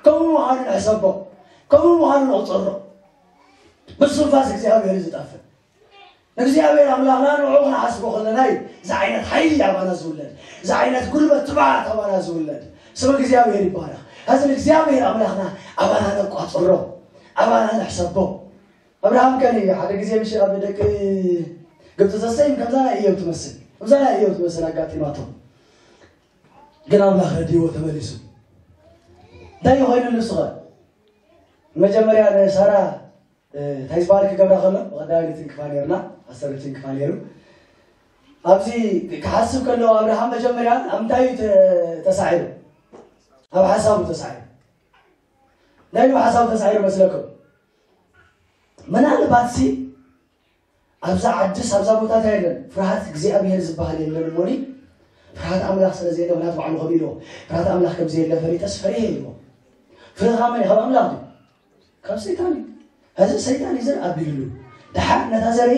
ከምኡ ምዃኑ ንሕሰቦ ከምኡ ምዃኑ ንቑፀሮ ብስትንፋስ እግዚኣብሔር እዩ ዝጠፍእ እግዚኣብሔር ኣምላኽና ንዕኡ ክንሓስቦ ከለና እዩ እዚ ዓይነት ሓይሊ ኣባና ዝውለድ እዚ ዓይነት ጉልበት ትብዓት ኣባና ዝውለድ ስም እግዚኣብሔር ይባረኽ ሕዚ ንእግዚኣብሔር ኣምላኽና ኣባና ነቋፅሮ ኣባና ንሕሰቦ ኣብርሃም ከኒ ሓደ ግዜ ምሽ ኣብ ደቂ ግብፂ ዘሰይም ከምዛ ናይ እዮብ ትመስል ከምዛ ናይ እዮብ ትመስል ኣጋጢማቶም ግን ኣምላኽ ረድይዎ ተመሊሱ እንታይ ኮይኑ ንስኸ መጀመርያ ንሳራ እንታይ ዝበሃል ክገብራ ከሎ ብቐዳመይቲ ትንክፋ ነርና ኣሰር ትንክፋ ነሩ ኣብዚ ክሓስብ ከለዎ ኣብርሃም መጀመርያ ኣብ እንታይ እዩ ተሳዒሩ ኣብ ሓሳቡ ተሳዒሩ እንታይ ሓሳቡ ተሳዒሩ መስለኩም ምናልባት ሲ ኣብዛ ዓድስ ኣብዛ ቦታ እንታይ የለን ፍርሃት እግዚኣብሔር ዝበሃል የለን እሞኒ ፍርሃት ኣምላኽ ስለ ዘየለ ምክንያቱ ባዕሉ ከም ኢልዎ ፍርሃት ኣምላኽ ከም ዘየለ ፈሪተስ ፈሪሀ ኢልዎ ፍርሃ መን ካብ ኣምላኽ እዩ ካብ ሰይጣን እዩ ሕዚ ሰይጣን እዩ ዘር ኣቢሉሉ ድሓር ነታ ዘርኢ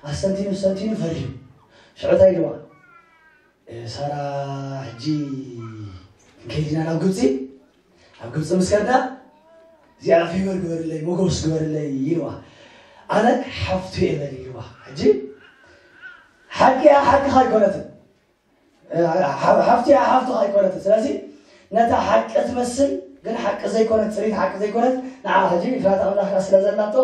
ኣስተንቲኑ ኣስተንቲኑ ፈሪሁ ሽዑ እንታይ ኢልዋ ሳራ ሕጂ ክንከይድ ኢና ናብ ግብፂ ኣብ ግብፂ ምስ ከድና እዚኣ ፌቨር ግበርለይ ሞጎስ ግበርለይ ኢልዋ ኣነ ሓፍቱ እየ በል ኢልዋ ሕጂ ሓቂ እያ ሓቅኻ ኣይኮነትን ሓፍቱ እያ ሓፍትኻ ኣይኮነትን ስለዚ ነታ ሓቂ ትመስል ግን ሓቂ ዘይኮነት ፅሪት ሓቂ ዘይኮነት ንዓ ሕጂ ፍርሃት ኣምላኽካ ስለ ዘላቶ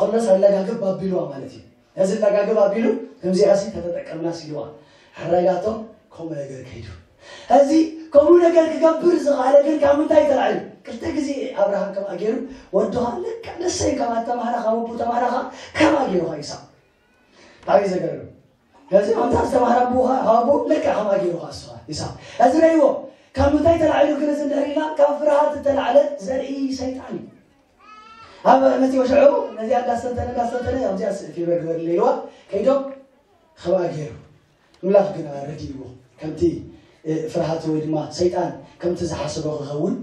ከሎስ ኣለጋግብ ኣቢልዋ ማለት እዩ ነዚ ለጋግብ ኣቢሉ ከምዚኣ ሲ ተተጠቀምናስ ኢልዋ ሕራይ ኢላቶ ከምኡ ነገር ከይዱ ሕዚ ከምኡ ነገር ክገብር ዝኽኣለ ግን ካብ ምንታይ ተላዒሉ ክልተ ግዜ ኣብርሃም ከምኣ ገይሩ ወድኻ ልክዕ ንሰይ ካብ ኣተማህራ ካብ ኣቦ ተማህራኻ ከምኣ ገይሩኻ ይስሓቅ ብጣዕሚ ዘገርም ሕዚ ኣንታ ዝተማህራ ኣቦኻ ካብ ኣቦ ልክዕ ከምኣ ገይሩኻ እሱ ይስሓቅ ሕዚ ረይዎ ካብ ምንታይ ተላዒሉ ግን እዚ እንድሕር ኢልና ካብ ፍርሃት ዝተላዕለ ዘርኢ ሰይጣን እዩ ኣብ መፂኦ ሽዑ ነዚኣ እንዳስተንተነ እንዳስተንተነ ኣብዚኣ ፊበር ግበርለ ኢልዋ ከይዶም ከብኣ ገይሩ ኣምላኽ ግን ኣረዲእዎ ከምቲ ፍርሃት ወይ ድማ ሰይጣን ከምቲ ዝሓሰቦ ክኸውን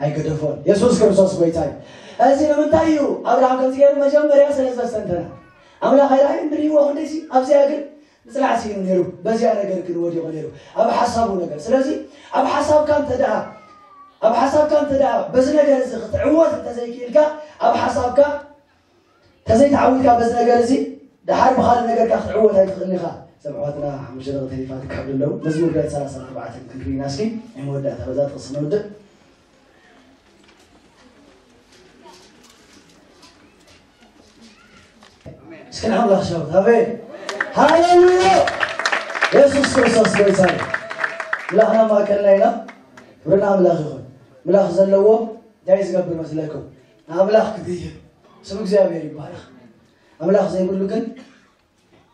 ኣይገደፎን የሱስ ክርስቶስ ጎይታ እዩ እዚ ንምንታይ እዩ ኣብርሃም ከምዚ ገይሩ መጀመርያ ስለ ዘስተንተነ ኣምላኽ ኣይረኣይ እንድሪእዎ ክንደይሲ ኣብዚኣ ግን ብፅናዕ ስኢኑ ነይሩ በዚኣ ነገር ግን ወዲቑ ነይሩ ኣብ ሓሳቡ ነገር ስለዚ ኣብ ሓሳብካ እንተ ደኣ ኣብ ሓሳብካ እንተ ደኣ በዚ ነገር እዚ ክትዕወት እንተዘይክኢልካ፣ ኣብ ሓሳብካ እንተዘይተዓዊትካ በዚ ነገር እዚ፣ ደሓር ብኻልእ ነገርካ ክትዕወት ኣይትኽእልን ኢኻ። ሰብ ኣሕዋትና ሓሙሽተ ደቂቕ ተሪፋትካ ኣለዉ። መዝሙር ዳዊት ሰላሳን ኣርባዕተን ክንርኢ ኢና እስኪ። ናይ መወዳእታ በዛ ጥቕሲ ነውድእ። እስኪ ንኣምላኽ ሻውት። ኣሜን። ሃሌሉያ። የሱስ ክርስቶስ ጎይታ እዩ። ኣምላኽና ማእከልና ኢና። ክብሪ ንኣምላኽ ይኹን። ኣምላኽ ዘለዎ እንታይ ዝገብር መስለኩም? ንኣምላኽ ክብሪ ይህብ። ስም እግዚኣብሔር ይባረኽ። ኣምላኽ ዘይብሉ ግን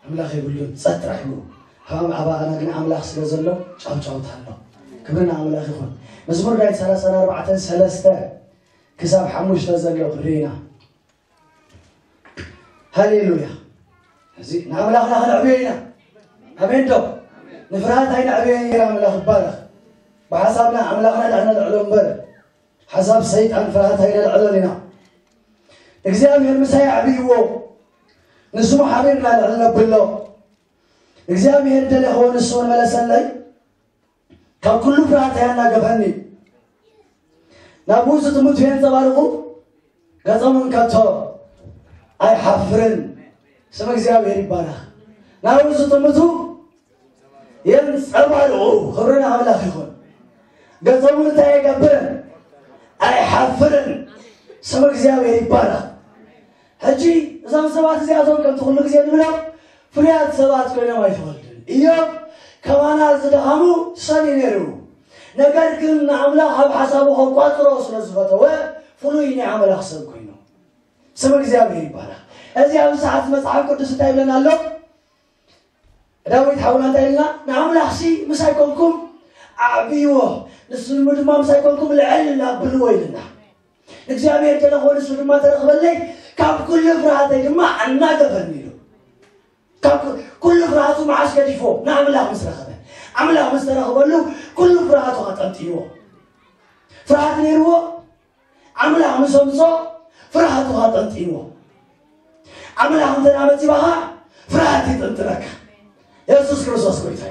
ኣምላኽ የብሉን። ጸጥ ጥራሕ ይብሉ። ኣብ ኣባኣና ግን ኣምላኽ ስለ ዘሎ ጫውጫውታ ኣሎ። ክብሪ ንኣምላኽ ይኹን። መዝሙር ዳዊት ሰላሳን ኣርባዕተን ሰለስተ ክሳብ ሓሙሽተ ዘሎ ክርኢ ኢና። ሃሌሉያ። እዚ ንኣምላኽና ከነዕብዮ ኢና። ኣሜን ዶ? ንፍርሃት ኣይነዕብዮ ኢና። ኣምላኽ ይባረኽ። ብሓሳብና ኣምላኽና ዳሕና ነልዕሎ እምበር፣ ሓሳብ ሰይጣን ፍርሃት ኣይነልዕሎን ኢና። እግዚኣብሔር ምሳይ ኣዕብይዎ፣ ንስሙ ሓቢርና ልዕል ነብሎ። እግዚኣብሔር ደለኽዎ ንሱ እውን መለሰለይ፣ ካብ ኩሉ ፍርሃት ኣያናገፈኒ። ናብኡ ዝጥምቱ የንጸባርቑ፣ ገጾምን ከቶ ኣይሓፍርን። ስም እግዚኣብሔር ይባረኽ። ናብኡ ዝጥምቱ የንጸባርቑ። ክብሪ ንኣምላኽ ይኹን። ገጾምን እንታይ ኣይገብርን? ኣይሓፍርን። ስም እግዚኣብሔር ይባረኽ። ሕጂ እዞም ሰባት እዚኣቶም ከምቲ ኩሉ ግዜ ንብሎም ፍሉያት ሰባት ኮይኖም ኣይተወልዱን። ኢዮብ ከማና ዝደኸሙ ሰብ እዩ ነይሩ። ነገር ግን ንኣምላኽ ኣብ ሓሳቡ ከቋጽሮ ስለ ዝፈተወ ፍሉይ ናይ ኣምላኽ ሰብ ኮይኑ። ስም እግዚኣብሔር ይባረኽ። እዚ ኣብዚ ሰዓት መጽሓፍ ቅዱስ እንታይ ይብለና ኣሎ? ዳዊት ሓውና እንታይ ኢልና? ንኣምላኽሲ ምሳይ ኮንኩም ኣዕብይዎ፣ ንሱ ድማ ምሳይ ኮንኩም ልዕል ኣብልዎ ኢልና። ንእግዚኣብሔር ተለኽዎ ንሱ ድማ ተረኽበለይ፣ ካብ ኩሉ ፍርሃተይ ድማ ኣናገፈኒ ኢሉ። ካብ ኩ-፣ ኩሉ ፍርሃቱ መዓስ ገዲፎ? ንኣምላኽ ምስ ረኸበ። ኣምላኽ ምስ ተረኽበሉ ኩሉ ፍርሃቱ ከጠንጢንዎ። ፍርሃት ነይርዎ፣ ኣምላኽ ምስ ኣምጾ ፍርሃቱ ከጠንጢንዎ። ኣምላኽ እንተ ኣመጺባኻ ፍርሃት ይጥንጥነካ። የሱስ ክርስቶስ ጎይታ እዩ።